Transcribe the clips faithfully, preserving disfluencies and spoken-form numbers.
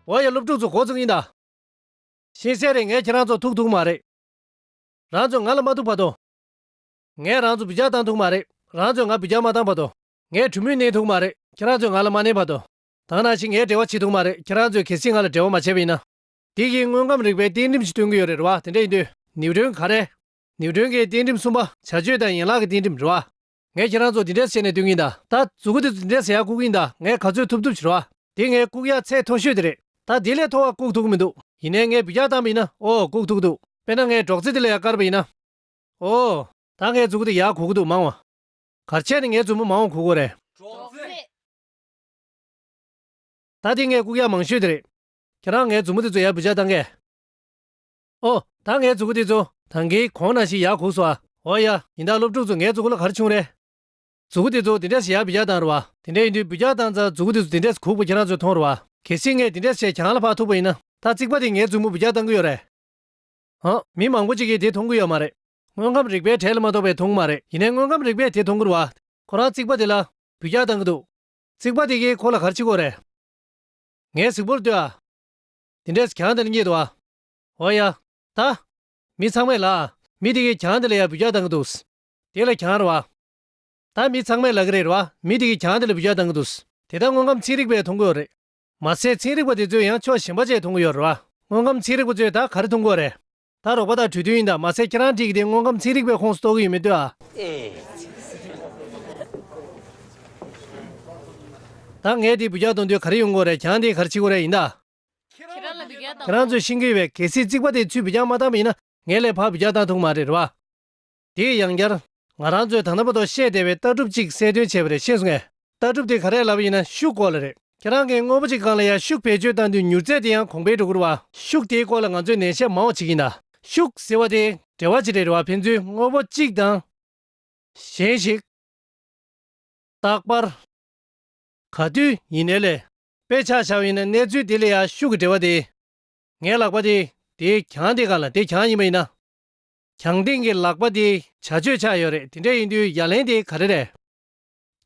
འོ་ཡ། སློབ་ཕྲུག་ཚོ་འགོ་བཙུགས་ཡིན་ད། ཤེས་གསལ་རེད། ངས་ཁྱེད་རང་ཚོ་ཐུག་ཐུབ་མ་རེད། རང་ཚོས་ང་ལ་མ་ཐུག་བར་དུ། ངས་རང་ཚོ་འབུད་རྒྱག་བཏང་ཐུབ་མ་རེད། རང་ཚོས་ང་འབུད་རྒྱག་མ་བཏང་བར་དུ། ངས་གྲོས་མོལ་གནང་ཐུབ་མ་རེད། ཁྱེད་རང་ཚོས་ང་ལ་མ་གནོད་བར་དུ། ད་ནང་བཞིན་ངས་འབྲེལ་བ་བྱེད་ཐུབ་མ་རེད། ཁྱེད་རང་ཚོས་གལ་སྲིད་ང་ལ་འབྲེལ་བ་མ་བྱས་པ་ཡིན་ན། དེ་གིས་དངོས་ཁམས་རིག་པའི་རྟེན་རིམ་ཞིག་སྟོན་གྱི་ཡོད་རེད། རེད་བ། དེ་འདྲ་ཡིན་དུས་ནིའུ་ཊོན་ག་རེ། ནིའུ་ཊོན་གྱི་རྟེན་རིམ་གསུམ་པ་བྱ་སྤྱོད་དང་ཡན་ལག་གི་རྟེན་རིམ་རེད་བ། ངས་ཁྱེད་རང་ཚོ་འདི་འདྲས་བྱས་ནས་སྟོན་གྱི་ཡིན་ད། ད་མཛུ་གུ་དེ་ཚོ་འདི་འདྲས་ཟེར་ཡག་བཀུག་གི་ཡིན་ད། ངས་ག་ཚོད་ཐུབ་ཐུབ་བྱེད་རོགས། དེ་ངས་བཀུག་ཡག་ཚད་མཐོ་ཤོས་དེ་རེད། ད་དེ་ལས་མཐོ་བ་བཀུག་ཐུབ་ཀྱི་མི་འདུག་ཡིན་ནའི་ངས་འབུད་རྒྱག་བཏང་བ་ཡིན་ན། ཨོ། བཀུག་ཐུབ་འདུག་དཔེར་ན་ངས་སྒྲོག་ཙེ་དེ་ལ་ཡར་བཀར་བ་ཡིན་ན། ཨོ། ད་ངའི་མཛུ་གུ་དེ་ཡར་གུག་གི་འདུག་མང་བ། ག་རེ་བྱས་ནས་ངའི་མཛུབ་མོ་མང་བ་གུག་གི་ཡོད་རེད། སྒྲོག་ཙེ། ད་དེ་ངས་བཀུག་ཡག་མང་ཤོས་དེ་རེད། ཁྱེད་རང་ངའི་མཛུབ་མོ་དེ་ཚོ་ཡར་འབུད་རྒྱག་བཏང་གས། ཨོ། ད་ངའི་མཛུ་གུ་དེ་ཚོ་ད་གིན་གོང་ནང་བཞིན་ཡར་གུག་སོང་ཨ། ཨོ་ཡ། ཡིན་ད། སློབ་ཕྲུག་ཚོ་ངའི་མཛུ་གུ་ལ་ག་རེ་བྱུང་རེད། མཛུ་གུ་དེ་ཚོ་དེ་འདྲས་ཡར་འབུད་རྒྱག་བཏང་རེད་བ། དེ་འདྲས་ཡིན་དུས་འབུད་རྒྱག་བཏང་ཙང་མཛུ་གུ་དེ་ཚོ་དེ་འདྲས་གུག་པ་ཁྱེད་རང་ཚོས་མཐོང་རེད་བ། གལ་སྲིད་ངས་དེ་འདྲས་བྱས་གྱང་ལ་ཕར་ཐུག་པ་ཡིན་ན། ད་རྩིག་པ་དེ་ངའི་མཛུབ་མོ་འབུད་རྒྱག་བཏང་གི་ཡོད་རེད། ཧང་། མི་མང་པོ་ཅིག་གིས་དེ་མཐོང་གི་ཡོད་མ་རེད། དངོས་ཁམས་རིག་པའི་གྲས་ལ་མ་གཏོགས་པས་མཐོང་གི་མ་རེད། ཡིན་ནའི་དངོས་ཁམས་རིག་པས་དེ་མཐོང་གི་རེད་བ། ཁོ་རང་རྩིག་པ་དེ་ལ་འབུད་རྒྱག་བཏང་གི་འདུག་རྩིག་པ་དེ་གིས་ཁོ་ལ་ག་རེ་བྱེད་ཀྱི་ཡོད་རེད། ངའི་གཟིགས་པོར་ལྟོས་ཨ། དེ་འདྲས་གྱང་དེ་ལ་བསྙེས་འདུག་ཨ། འོ་ཡ། ད། མི་ཚང་མས་ལ། མི་དེ་གིས་གྱང་དེ་ལ་ཡར་འབུད་རྒྱག་བཏང་གི་འདུག་དེ་ལ་གྱང་རེད་བ། ད་མི་ཚང་མས་ལབ་ཀྱི་རེད་བ། མི་དེ་གིས་གྱང་དེ་ལ་འབུད་རྒྱག་བཏང་གི་འདུག་དེ་ལྟར་དངོས་ཁམས་ཚན་རིག་པས་མཐོང་གི་ཡོད་རེད། མ་ཟད་ཚན་རིག་པ་དེ་ཚོས་ཡང་ཕྱོགས་གཞན་པ་བཅས་མཐོང་གི་ཡོད་རེད་བ། དངོས་ཁམས་ཚན་རིག་པ་ཚོས་ད་ག་རེ་མཐོང་གི་ཡོད་རེད། ད་རོགས་པ་དང་གྲོས་མཐུན་ཡིན་ད། མ་ཟད་ཁྱེད་རང་འགྲིག་གི་དེ་དངོས་ཁམས་ཚན་རིག་པའི་ཁོངས་སུ་གཏོགས་ཀྱི་ཡོད་མེད་ལྟོས་ཨ། ད་ངས་དེ་འབུད་རྒྱག་གཏོང་དུས་ག་རེ་ཡོང་གི་ཡོད་རེད། གྱང་དེ་ག་རེ་བྱེད་ཀྱི་ཡོད་རེད་ཡིན་ད། ཁྱེད་རང་ལ་འབུད་རྒྱག་ཁྱེད་རང་ཚོས་ཤེས་ཀྱི་ཡོད་པས། གལ་སྲིད་རྩིག་པ་དེ་ཚུར་འབུད་རྒྱག་མ་བཏང་པ་ཡིན་ན། ངས་ལས་ཕར་འབུད་རྒྱག་བཏང་ཐུབ་མ་རེད་རེད་བ། དེ་ཡང་བསྐྱར། ང་རང་ཚོས་ད་ལྟ་བར་དུ་བཤད་བསྡད་པའི་ལྟ་གྲུབ་ཅིག་གསལ་སྟོན་བྱས་པ་རེད། ཤེས་སོང་ངས། ལྟ་གྲུབ་དེ་ག་རེ་ལབ་པ་ཡིན་ན་ཤུགས་སྐོར་ལ་རེད། ཁྱེད་རང་གིས་དངོས་པོ་གཅིག་སྒང་ལ་ཡང་ཤུགས་བེད་སྤྱོད་བཏང་དུས་མྱུར་ཚད་དེ་ཡང་གོང་འཕེལ་འགྲོ་གི་རེད་བ། ཤུགས་དེའི་སྐོར་ལ་ང་ཚོས་ནན་བཤད་མང་བ་བྱེད་ཀྱི་ཡིན་ད། ཤུགས་ཟེར་བ་དེ་འབྲེལ་བ་ཅིག་རེད་རེད་བ། ཕན་ཚུན་དངོས་པོ་གཅིག་དང་། གཞན་ཞིག་རྟག་པར། ག་དུས་ཡིན་ནའི་ལས། དཔེ་ཆ་བཞག་པ་ཡིན་ན་གནས་ཚུལ་དེ་ལ་ཡང་ཤུགས་ཀྱི་འབྲེལ་བ་དེ། ངའི་ལག་པ་དེ། དེའི་གྱང་དེ་སྒང་ལ། དེ་གྱང་ཡིན་པ་ཡིན་ན། གྱང་སྟེང་གི་ལག་པ་དེ་བྱ་སྤྱོད་ཆགས་ཡོད་རེད། དེ་འདྲ་ཡིན་དུས་ཡ་ལན་དེ་ག་རེ་རེད།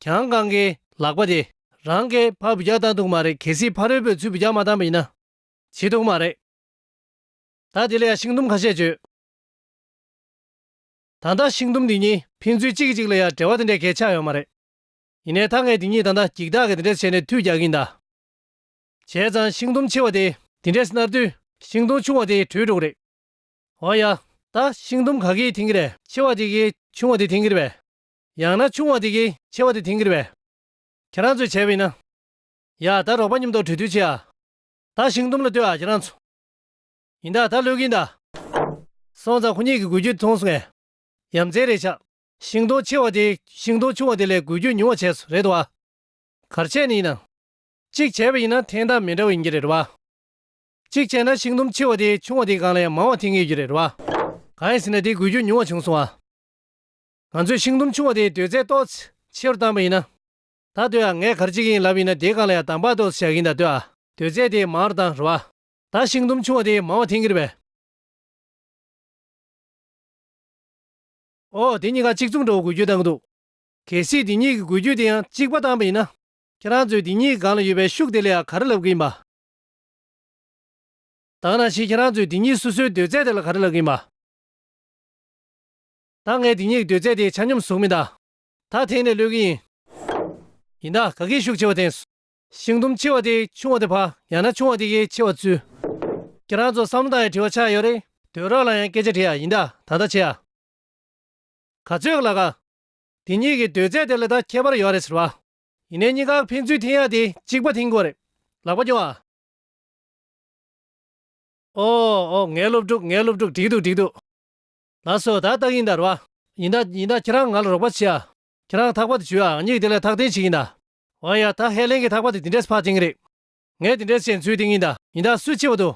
གྱང་སྒང་གི་ལག་པ་དེ། རང་གིས་ཕར་འབུད་རྒྱག་བཏང་ཐུབ་མ་རེད། གལ་སྲིད་ཕ་རོལ་པོས་ཚུར་འབུད་རྒྱག་མ་བཏང་པ་ཡིན་ན། བྱེད་ཐུབ་མ་རེད། ད་དེ་ལ་ཡང་ཤིང་དུམ་ཁ་ཤས་བརྗོད། ད་ལྟ་ཤིང་དུམ་འདི་གཉིས་ཕན་ཚུན་གཅིག་གིས་གཅིག་ལ་ཡང་འབྲེལ་བ་དེ་འདྲའི་གལ་ཆགས་ཡོད་མ་རེད། ཡིན་ནའི་ད་ངས་འདི་གཉིས་ད་ལྟ་འགྱིག་དག་གི་དེ་འདྲ་བྱས་ནས་མཐུད་རྒྱག་གིན་གདའ། བྱས་ཙང་ཤིང་དུམ་ཆེ་བ་དེ་དེ་འདྲས་སྣར་དུས་ཤིང་དུམ་ཆུང་བ་དེ་བྲོས་འགྲོ་གི་རེད། འོ་ཡ། ད་ཤིང་དུམ་ག་གིས་འཐེན་གི་རེད། ཆེ་བ་དེ་གིས་ཆུང་བ་དེ་འཐེན་གི་རེད་པས། ཡང་ན་ཆུང་བ་དེ་གིས་ཆེ་བ་དེ་འཐེན་གི་རེད་པས། ཁྱེད་རང་ཚོས་བྱས་པ་ཡིན་ན། ཡ། ད་རོགས་པ་མཉམ་དུ་གྲོས་བསྡུར་བྱེད་ཨ། ད་ཤིང་དུམ་ལ་ལྟོས་ཨ་ཁྱེད་རང་ཚོ། ཡིན་ད། ད་ལྷོད་ཀྱིན་གདའ། སོང་ཙང་ཁོ་གཉིས་ཀྱི་འགུལ་སྐྱོད་མཐོང་སོང་ངས། ཡ་མཚན་རེད་ཤག་ཤིང་སྡོང་ཆེ་བ་དེ་ཤིང་སྡོང་ཆུང་བ་དེ་ལས་འགུལ་སྐྱོད་ཉུང་བ་བྱས་སོང་རེད་དོ་ཨ། ག་རེ་བྱས་ནས་ཡིན་ནམ། གཅིག་བྱས་པ་ཡིན་ན་འཐེན་སྟངས་མི་འདྲ་བ་ཡིན་གྱི་རེད་རེད་བ། གཅིག་བྱས་ན་ཤིང་དུམ་ཆེ་བ་དེ་ཆུང་བ་དེའི་སྒང་ལ་ཡང་མང་བ་འཐེན་གྱི་ཡོད་ཀྱི་རེད་རེད་བ། གང་ཡིན་ཟེར་ན་དེ་འགུལ་སྐྱོད་ཉུང་བ་བྱུང་སོང་ཨ། ང་ཚོས་ཤིང་དུམ་ཆུང་བ་དེའི་སྡོད་ཚད་ཏོག་ཙམ་ཆེ་རུ་བཏང་པ་ཡིན་ན། ད་ལྟོས་ཨ། ངས་ག་རེ་བྱེད་ཀྱི་ཡིན་ལབ་ཡིན་ན། དེའི་སྒང་ལ་ཡང་འདམ་བག་ཏོག་ཙམ་བཞག་གི་ཡིན་ད་ལྟོས་ཨ། སྡོད་ཚད་དེ་མང་རུ་བཏང་རེད་བ། ད་ཤིང་དུམ་ཆུང་བ་དེ་མང་བ་འཐེན་གྱི་རེད་པས། ཨོ། དེ་གཉིས་ཀ་གཅིག་མཚུངས་འདྲ་བོ་འགུལ་སྐྱོད་བཏང་གི་འདུག་གལ་སྲིད་དེ་གཉིས་ཀྱི་འགུལ་སྐྱོད་དེ་ཡང་གཅིག་པ་བཏང་པ་ཡིན་ན། ཁྱེད་རང་ཚོས་དེ་གཉིས་ཀྱི་སྒང་ལ་ཡོད་པའི་ཤུགས་དེ་ལ་ཡང་ག་རེ་ལབ་ཀྱི་ཡིན་པ། ད་ག་ནང་བཞིན་ཁྱེད་རང་ཚོས་དེ་གཉིས་སོ་སོའི་སྡོད་ཚད་དེ་ལ་ག་རེ་ལབ་ཀྱི་ཡིན་པ། ད་ངས་དེ་གཉིས་ཀྱི་སྡོད་ཚད་དེ་ཆ་སྙོམས་བཟོ་གི་མིན་ད། ད་འཐེན་ནས་ལྷོད་ཀྱི་ཡིན། ཡིན་ད། ག་གིས་ཤུགས་ཆེ་བ་འཐེན་སོང་། ཤིང་དུམ་ཆེ་བ་དེ་ཆུང་བ་དེ་ཕར། ཡང་ན་ཆུང་བ་དེ་གིས་ཆེ་བ་ཚུར། ཁྱེད་རང་ཚོ་བསམ་བློ་བཏང་ཡའི་དྲི་བ་ཆགས་ཡོད་རེད། ཟློས་རོགས་ལ་ཡང་སྐད་ཆ་དྲི་ཡ་ཡིན་ད། ད་ལྟ་བྱེད་ཡ། ག་ཚོད་ལ་ག་དེ་གཉིས་ཀྱི་སྡོད་ཚད་དེ་ལ་ད་ཁྱད་པར་ཡོད་རེད་ཟེར་བ། ཡིན་ནའི་གཉིས་ཀ་ཕན་ཚུན་འཐེན་ཡ་དེ་གཅིག་པ་འཐེན་དགོས་རེད། ལག་པ་རྒྱོབ་ཨ། ཨོ་ཨོ། ངའི་སློབ་ཕྲུག་ངའི་སློབ་ཕྲུག་འགྲིག་འདུག་འགྲིག་འདུག་ལགས་སོ། ད་ལྟ་ཡིན་ད་རེད་བ། ཡིན་ད་ཡིན་ད། ཁྱེད་རང་ང་ལ་རོགས་པ་བྱེད་ཨ། ཁྱེད་རང་ཐག་པ་དེ་འཇུས་ཨ། ངས་དེ་ལ་ཐག་འཐེན་བྱེད་ཀྱི་ཡིན་ད། འོ་ཡ། ད་ཧེ་ལེན་གྱི་ཐག་པ་དེ་དེ་འདྲས་ཕར་འཐེན་གྱི་རེད། ངས་དེ་འདྲས་བྱས་ཚུར་འཐེན་གྱི་ཡིན་ད། ཡིན་ད། སུས་ཆེ་བ་འདུག་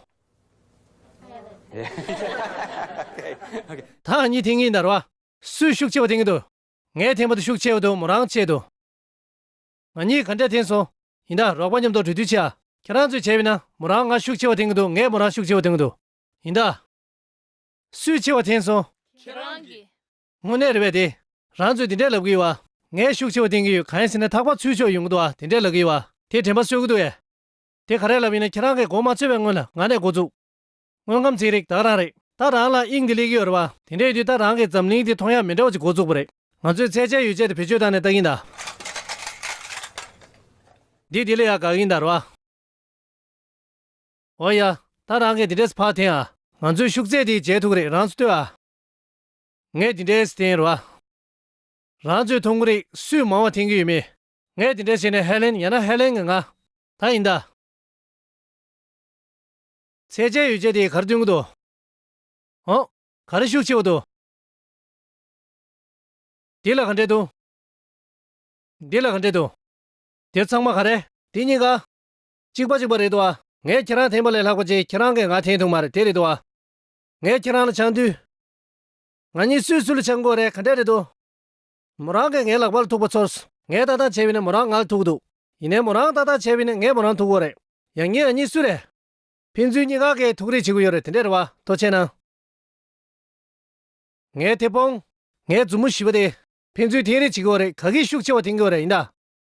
ད་ང་གཉིས་འཐེན་གྱི་ཡིན་ད་རེད་བ། སུས་ཤུགས་ཆེ་བ་འཐེན་གྱི་འདུག་ངས་འཐེན་པ་དེ་ཤུགས་ཆེ་བ་འདུག་མོ་རང་ཆེ་འདུག་ང་གཉིས་ག་འདྲས་འཐེན་སོང་། ཡིན་ད། རོགས་པ་མཉམ་དུ་གྲོས་བསྡུར་བྱེད་ཨ། ཁྱེད་རང་ཚོས་བྱས་པ་ཡིན་ན་མོ་རང་ང་ཤུགས་ཆེ་བ་འཐེན་གྱི་འདུག་ངས་མོ་རང་ཤུགས་ཆེ་བ་འཐེན་གྱི་འདུག་ཡིན་ད། སུས་ཆེ་བ་འཐེན་སོང་། ཁྱེད་རང་གིས། དངོས་གནས་རེད་པས་དེ། རང་ཚོས་དེ་འདྲས་ལབ་ཀྱི་ཡོད་བ། ངས་ཤུགས་ཆེ་བ་འཐེན་གྱི་ཡོད། གང་ཡིན་ཟེར་ན་ཐག་པ་ཚུར་ཕྱོགས་ཡོང་གི་འདུག་བ། དེ་འདྲས་ལབ་ཀྱི་ཡོད་བ། དེ་དྲན་པ་གསོས་ཀྱི་འདུག་ཨེ། དེ་ག་རེ་ལབ་ཡིན་ན། ཁྱེད་རང་གིས་འགོ་མ་ཚུགས་པའི་སྔོན་ལ་ང་ནས་འགོ་བཙུགས། དངོས་ཁམས་ཚན་རིག་ད་ག་རང་རེད། ད་རང་ལ་དབྱིངས་དེ་སླེབས་ཀྱི་ཡོད་རེད་བ། དེ་འདྲ་ཡིན་དུས་ད་རང་གིས་འཛམ་གླིང་འདི་མཐོང་ཡ་མི་འདྲ་བ་ཅིག་འགོ་བཙུགས་པ་རེད། ང་ཚོས་ཚད་འཇལ་ཡོ་བྱད་དེ་བེད་སྤྱོད་བཏང་ནས་ལྟ་གིན་གདའ། འདི་འདི་ལ་ཡ་དགའ་གིན་གདའ་རེད་བ། འོ་ཡ། ད་རང་གིས་འདི་འདྲས་ཕར་འཐེན་ཨ། ང་ཚོའི་ཤུགས་ཚད་དེ་འཇལ་ཐུབ་ཀྱི་རེད། རང་ཚོ་ལྟོས་ཨ། ངས་འདི་འདྲས་འཐེན་རེད་བ། རང་ཚོས་མཐོང་གི་རེད། སུས་མང་བ་འཐེན་གྱི་ཡོད་མེད། ངས་འདི་འདྲས་བྱས་ནས་ཧེ་ལེན། ཡང་ན་ཧེ་ལེན་གྱིས་ང་། ད་ཡིན་ད། ཚད་འཇལ་ཡོ་བྱད་དེ་ག་རེ་སྟོན་གྱི་འདུག། ཨོ། ག་རེ་ཤུགས་ཆེ་བ་འདུག། འདི་ལ་ག་འདྲས་འདུག། འདི་ལ་ག་འདྲས་འདུག། དེ་ཚང་མ་ག་རེ། དེ་གཉིས་ཀ་གཅིག་པ་གཅིག་པ་རེད་འདུག་ཨ། ངས་ཁྱེད་རང་འཐེན་པ་ལས་ལྷག་པ་ཅིག་ཁྱེད་རང་གིས་ང་འཐེན་ཐུབ་མ་རེད། དེ་རེད་འདུག་ཨ། ངས་ཁྱེད་རང་ལ་འཆང་དུས། ང་གཉིས་སུས་སུ་ལ་འཆང་དགོས་རེད། ག་འདྲས་རེད་འདུག། མོ་རང་གིས་ངའི་ལག་པ་ལ་ཐུག་པ་ཚོར། ངས་ཏག་ཏག་བྱས་པ་ཡིན་ན་མོ་རང་ང་ལ་ཐུག་འདུག། ཡིན་ནའི་མོ་རང་ཏག་ཏག་བྱས་པ་ཡིན་ན་ངས་མོ་རང་ཐུག་དགོས་རེད། ཡང་ངེད་གཉིས་སུ་རེད། ཕན་ཚུན་གཉིས་ཀ་གིས་ཐུག་རེས་བྱེད་ཀྱི་ཡོད་རེད། དེ་འདྲས་རེད་བ། ཐུགས་རྗེ་གནང་། ངའི་མཐེ་བོང་། ངའི་མཛུབ་མོ་བཞི་པ་དེ། ཕན་ཚུན་འཐེན་རེས་བྱེད་ཀྱི་ཡོད་རེད། ག་གིས་ཤུགས་ཆེ་བ་འཐེན་གྱི་ཡོད་རེད། ཡིན་ད།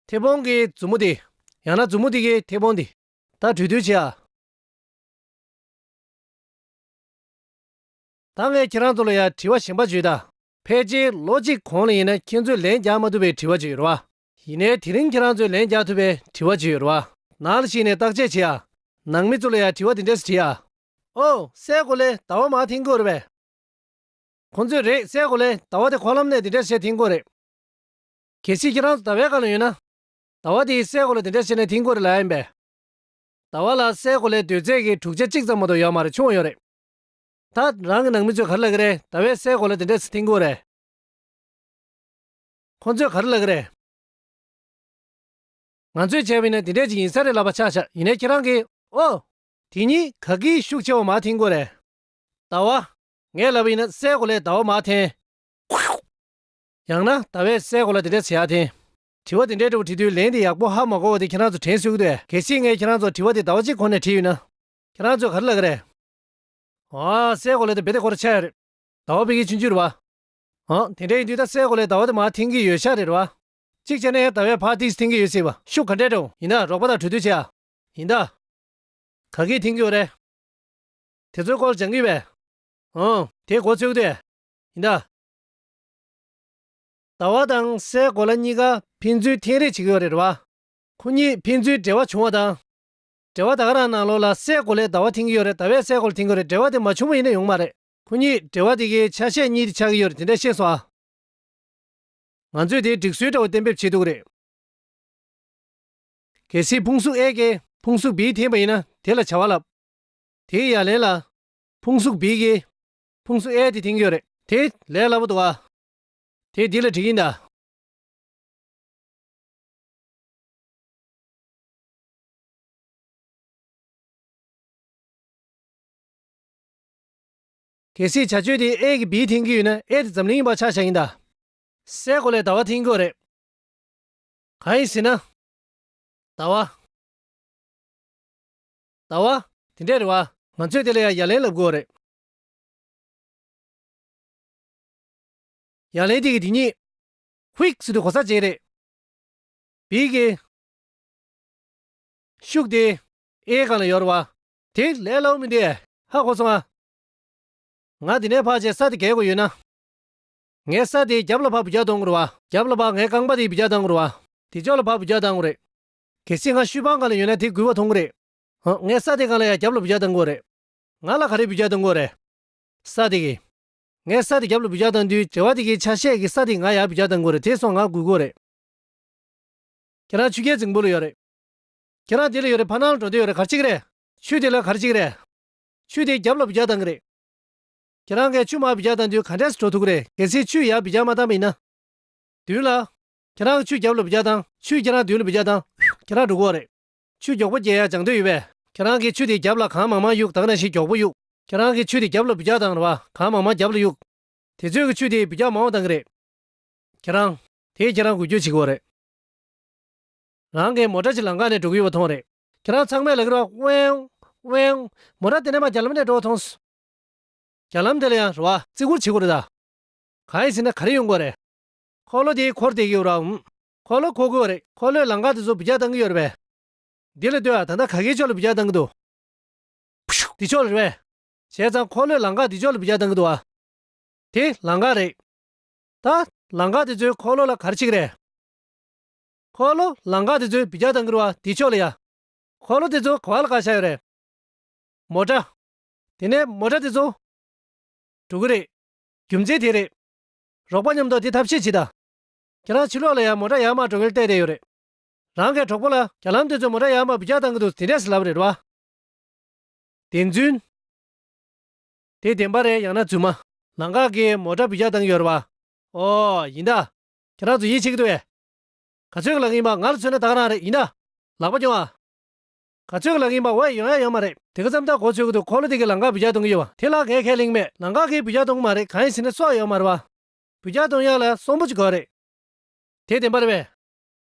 མཐེ་བོང་གིས་མཛུབ་མོ་དེ། ཡང་ན་མཛུབ་མོ་དེ་གིས་མཐེ་བོང་དེ། ད་གྲོས་བསྡུར་བྱེད་ཨ། ད་ངས་ཁྱེད་རང་ཚོ་ལ་ཡང་དྲི་བ་གཞན་པ་བརྗོད་ད། ཕལ་ཆེར་ལོ་གཅིག་གོང་ལ་ཡིན་ན་ཁྱེད་ཚོས་ལན་རྒྱག་མ་ཐུབ་པའི་དྲི་བ་ཅིག་ཡོད་རེད་བ། ཡིན་ནའི་དེ་རིང་ཁྱེད་རང་ཚོས་ལན་རྒྱག་ཐུབ་པའི་དྲི་བ་ཅིག་ཡོད་རེད་བ། ནང་ལ་ཕྱིན་ནས་བརྟག་དཔྱད་བྱེད་ཨ། ནང་མི་ཚོ་ལ་ཡང་དྲི་བ་འདི་འདྲས་དྲིས་ཨ། ཨོ། སའི་གོ་ལའི་ཟླ་བ་མར་འཐེན་གྱི་ཡོད་རེད་པས། ཁོང་ཚོས་རེད། སའི་གོ་ལའི་ཟླ་བ་དེ་འཁོར་ལམ་ནས་འདི་འདྲས་བྱས་འཐེན་གྱི་ཡོད་རེད། གལ་སྲིད་ཁྱེད་རང་ཚོ་ཟླ་བའི་སྒང་ལ་ཡོད་ན། ཟླ་བ་དེ་སའི་གོ་ལ་འདི་འདྲས་བྱས་ནས་འཐེན་གྱི་ཡོད་རེད་ལབ་ཡ་ཡིན་པས། ཟླ་བ་ལ་སའི་གོ་ལའི་དུས་ཚོད་ཀྱི་དྲུག་ཆ་གཅིག་ཙམ་མ་གཏོགས་ཡོད་མ་རེད། ཆུང་བ་ཡོད་རེད། ད་རང་གི་ནང་མི་ཚོས་ག་རེ་ལབ་ཀྱི་རེད། ཟླ་བས་སའི་གོ་ལ་འདི་འདྲས་འཐེན་གྱི་ཡོད་རེད། ཁོང་ཚོས་ག་རེ་ལབ་ཀྱི་རེད། ང་ཚོས་བྱས་པ་ཡིན་ན་འདི་འདྲས་ཅིག་ཡིན་ས་རེད་ལབ་པ་ཆགས་བཞག། ཡིན་ནའི་ཁྱེད་རང་གིས། ཨོ། དེ་གཉིས་ག་གིས་ཤུགས་ཆེ་བ་མར་འཐེན་གྱི་ཡོད་རེད། ཟླ་བ། ངས་ལབ་པ་ཡིན་ན་སའི་གོ་ལའི་ཟླ་བ་མར་འཐེན། ཡང་ན་ཟླ་བས་སའི་གོ་ལ་འདི་འདྲས་བྱེད་ཡག་འཐེན། དྲི་བ་འདི་འདྲའི་འདྲ་བོ་དྲིས་དུས་ལན་དེ་ཡག་པོ་ཧ་མ་གོ་བ་དེ་ཁྱེད་རང་ཚོ་དྲན་གསོ་གི་འདུག་གས། གལ་སྲིད་ངས་ཁྱེད་རང་ཚོ་དྲི་བ་དེ་ཟླ་བ་གཅིག་གོང་ནས་དྲིས་ཡོད་ན། ཁྱེད་རང་ཚོས་ག་རེ་ལབ་ཀྱི་རེད། ཨ། སའི་གོ་ལ་དེ་རྦད་དེ་སྐོར་ཆགས་ཡོད་རེད། ཟླ་བ་ཕ་གིའི་ཆུང་ཆུང་རེད་བ། ཨང་། དེ་འདྲ་ཡིན་དུས་ད་སའི་གོ་ལའི་ཟླ་བ་དེ་མར་འཐེན་གྱི་ཡོད་ཤག་རེད་བ། གཅིག་བྱས་ན་ཡང་ཟླ་བས་ཕར་ཏིག་ཙམ་འཐེན་གྱི་ཡོད་སྲིད་བ། ཤུགས་ག་འདྲས་འགྲོ་ཡིན་ན་རོགས་པ་དང་གྲོས་བསྡུར་བྱེད་ཨ། ཡིན་ད། ག་གིས་འཐེན་གྱི་ཡོད་རེད། དེ་ཚོའི་སྐོར་སྦྱང་གི་ཡོད་པས། ཨང་། དེ་གོ་ཚོད་ཀྱི་འདུག། ཡིན་ད། ཟླ་བ་དང་སའི་གོ་ལ་གཉིས་ཀ་ཕན་ཚུན་འཐེན་རེས་བྱེད་ཀྱི་ཡོད་རེད་བ། ཁོ་གཉིས་ཕན་ཚུན་འབྲེལ་བ་བྱུང་བ་དང་། འབྲེལ་བ་ད་ག་རང་ནང་ལོགས་ལ་སའི་གོ་ལའི་ཟླ་བ་འཐེན་གྱི་ཡོད་རེད། ཟླ་བས་སའི་གོ་ལ་འཐེན་གྱི་ཡོད་རེད། འབྲེལ་བ་དེ་མ་བྱུང་བ་ཡིན་ན་ཡོང་མ་རེད། ཁོ་གཉིས་འབྲེལ་བ་དེ་གའི་ཆ་ཤས་གཉིས་དེ་ཆགས་ཀྱི་ཡོད་རེད། དེ་འདྲ་ཤེས་སོང་ཨ། ང་ཚོས་དེའི་སྒྲིག་སྲོལ་འདྲ་བོ་གཏན་འབེབས་བྱེད་ཐུབ་ཀྱི་རེད། གལ་སྲིད་ཕུང་གཟུགས་ཨེ་གིས་ཕུང་གཟུགས་བི་འཐེན་པ་ཡིན་ན་དེ་ལ་བྱ་བ་ལབ། དེའི་ཡ་ལན་ལ། ཕུང་གཟུགས་བི་གིས་ཕུང་གཟུགས་ཨེ་དེ་འཐེན་གྱི་ཡོད་རེད། དེ་ལས་སླ་པོ་འདུག་ཨ། དེ་འདི་ལ་འགྲིག་གི་ཡིན་ད། གལ་སྲིད་བྱ་སྤྱོད་དེ་ཨེ་གིས་བི་འཐེན་གྱི་ཡོད་ན་ཨེ་དེ་འཛམ་གླིང་ཡིན་པ་ཆ་བཞག་ཡིན་ད། སའི་གོ་ལའི་ཟླ་བ་འཐེན་གྱི་ཡོད་རེད། གང་ཡིན་ཟེར་ན། ཟླ་བ། ཟླ་བ། དེ་འདྲས་རེད་བ། ང་ཚོས་དེ་ལ་ཡང་ཡ་ལན་ལབ་དགོས་རེད། ཡ་ལན་དེ་གི་དེ་ཉིད། ཧུའིག་ཟེར་དུས་གོ་ས་བརྗེ་རེད། བི་གི་ཤུགས་དེ་ཨེ་སྒང་ལ་ཡོད་རེད་བ། དེ་ལས་སླ་བོ་མི་འདུག། ཧ་གོ་སོང་ཨ། ང་འདི་ནས་ཕར་བྱས་ས་དེ་བརྒལ་དགོས་ཡོད་ན། ངས་ས་དེའི་རྒྱབ་ལ་ཕར་འབུད་རྒྱག་གཏོང་དགོས་རེད་བ། རྒྱབ་ལ་ཕར་ངའི་རྐང་པ་དེ་འབུད་རྒྱག་གཏོང་དགོས་རེད་བ། དེ་ཕྱོགས་ལ་ཕར་འབུད་རྒྱག་གཏོང་དགོས་རེད། གལ་སྲིད་ང་ཤུད་པང་སྒང་ལ་ཡོད་ན་དེ་འགུལ་བ་མཐོང་གི་རེད། ཧ། ངས་ས་དེ་སྒང་ལ་ཡང་རྒྱབ་ལ་འབུད་རྒྱག་གཏོང་དགོས་རེད། ང་ལ་ག་རེ་འབུད་རྒྱག་གཏོང་དགོས་རེད། ས་དེ་གིས། ངས་ས་དེ་རྒྱབ་ལ་འབུད་རྒྱག་གཏོང་དུས་འབྲེལ་བ་དེ་གའི་ཆ་ཤས་ཀྱིས་ས་དེ་ང་ཡར་འབུད་རྒྱག་གཏོང་དགོས་རེད། དེ་སོང་ང་འགུལ་དགོས་རེད། ཁྱེད་རང་ཆུ་རྐྱལ་རྫིང་བུ་ལ་ཡོད་རེད། ཁྱེད་རང་དེ་ལ་ཡོད་རེད། ཕར་ནང་ལ་འགྲོ་འདོད་ཡོད་རེད། ག་རེ་བྱེད་ཀྱི་རེད། ཆུ་དེ་ལ་ག་རེ་བྱེད་ཀྱི་རེད། ཆུ་དེ་རྒྱབ་ལ་འབུད་རྒྱག་བཏང་གི་རེད། ཁྱེད་རང་གིས་ཆུ་མར་འབུད་རྒྱག་བཏང་དུས་ག་འདྲས་སེ་འགྲོ་ཐུབ་ཀྱི་རེད། གལ་སྲིད་ཆུ་ཡར་འབུད་རྒྱག་མ་བཏང་པ་ཡིན་ན། མདུན་ལ། ཁྱེད་རང་ཆུ་རྒྱབ་ལ་འབུད་རྒྱག་བཏང་། ཆུ་ཁྱེད་རང་མདུན་ལ་འབུད་རྒྱག་བཏང་། ཁྱེད་རང་འགྲོ་གི་ཡོད་རེད། ཆུ་མགྱོགས་པོ་རྒྱག་ཡ་སྦྱང་འདོད་ཡོད་པས། ཁྱེད་རང་གིས་ཆུ་དེ་རྒྱབ་ལ་གང་མང་མང་གཡུག། ད་ག་ནང་བཞིན་མགྱོགས་པོ་གཡུག། ཁྱེད་རང་གིས་ཆུ་དེ་རྒྱབ་ལ་འབུད་རྒྱག་བཏང་རེད་བ། གང་མང་མང་རྒྱབ་ལ་གཡུག། དེ་ཚོས་ཀྱིས་ཆུ་དེ་འབུད་རྒྱག་མང་བ་བཏང་གི་རེད། ཁྱེད་རང་། དེས་ཁྱེད་རང་འགུལ་སྐྱོད་བྱེད་ཀྱི་ཡོད་རེད། རང་གིས་མོ་ཊ་ཅིག་ལམ་ཁ་ནས་འགྲོ་གི་ཡོད་པ་མཐོང་རེད། ཁྱེད་རང་ཚང་མས་ལབ་ཀྱི་རེད་བ། ཝེང་། ཝེང་། མོ་ཊ་དེ་ནས་མར་རྒྱ་ལམ་ནས་འགྲོ་བ་མཐོང་སོང་། རྒྱ་ལམ་དེ་ལ་ཡང་རེད་བ། བརྩི་བཀུར་བྱེད་དགོས་རེད་ད། གང་ཡིན་ཟེར་ན་ག་རེ་ཡོང་གི་ཡོད་རེད། འཁོར་ལོ་དེ་འཁོར་བསྡད་ཀྱི་ཡོད་རེད་བ། འཁོར་ལོ་འཁོར་གྱི་ཡོད་རེད། འཁོར་ལོས་ལམ་ཁ་དེ་ཚོ་འབུད་རྒྱག་བཏང་གི་ཡོད་རེད་པས། འདི་ལ་ལྟོས་ཨ། ད་ལྟ་ག་གི་ཕྱོགས་ལ་འབུད་རྒྱག་བཏང་གི་འདུག་འདི་ཕྱོགས་ལ་རེད་པས། བྱས་ཙང་འཁོར་ལོས་ལམ་ཁ་འདི་ཕྱོགས་ལ་འབུད་རྒྱག་བཏང་གི་འདུག་ཨ། དེ་ལམ་ཁ་རེད། ད་ལམ་ཁ་དེ་ཚོས་འཁོར་ལོ་ལ་ག་རེ་བྱེད་ཀྱི་རེད། འཁོར་ལོ་ལམ་ཁ་དེ་ཚོས་འབུད་རྒྱག་བཏང་གི་རེད་པ། དེ་ཕྱོགས་ལ་ཡ། འཁོར་ལོ་དེ་ཚོ་ག་བ་ལ་བཀག་བཞག་ཡོད་རེད། མོ་ཊ། དེ་ནས་མོ་ཊ་དེ་ཚོ་འགྲོ་གི་རེད། རྒྱུ་མཚན་དེ་རེད། རོགས་པ་མཉམ་དུ་དེ་ཐབས་ཤེས་བྱེད་དང་། ཁྱེད་རང་ཕྱི་ལོགས་ལ་ཡ་མོ་ཊ་ཡར་མར་འགྲོ་མཁན་བལྟས་བསྡད་ཡོད་རེད། རང་གི་གྲོགས་པོ་ལ་རྒྱ་ལམ་དེ་ཚོས་མོ་ཊ་ཡར་མར་འབུད་རྒྱག་བཏང་གི་འདུག་དེ་འདྲས་ལབ་རེད་པ། བདེན་རྫུན། དེ་བདེན་པ་རེད། ཡང་ན་རྫུན་མ། ལམ་ཁ་གི་མོ་ཊ་འབུད་རྒྱག་བཏང་གི་ཡོད་རེད་པ། ཨོ་ཡིན་ད། ཁྱེད་རང་ཚོ་ཡིད་ཆེས་ཀྱི་འདུག་གས། ག་ཚོད་ཀྱི་ལབ་ཀྱི་ཡིན་པ། ང་ལ་མཚོན་ན་ད་ག་རང་རེད། ཡིན་ད། ལག་པ་རྒྱོབ་ཨ། ག་ཚོད་ཀྱི་ལབ་ཀྱི་ཡིན་པ། ཝེ་ཡོང་ཡ་ཡོད་མ་རེད། དེ་ག་ཙམ་ད་གོ་ཆོད་ཀྱི་འདུག་འཁོར་ལོ་དེ་གིས་ལམ་ཁ་འབུད་རྒྱག་གཏོང་གི་ཡོད་པ་དེ་ལ་ངས་ཁས་ལེན་གྱི་མེད། ལམ་ཁ་གིས་འབུད་རྒྱག་གཏོང་གི་མ་རེད། གང་ཡིན་ཟེར་ན་སྲོག་ཡོད་མ་རེད་པ། འབུད་རྒྱག་གཏོང་ཡ་ལ་གསོན་པོ་ཅིག་དགོས་རེད། དེ་བདེན་པ་རེད་པས།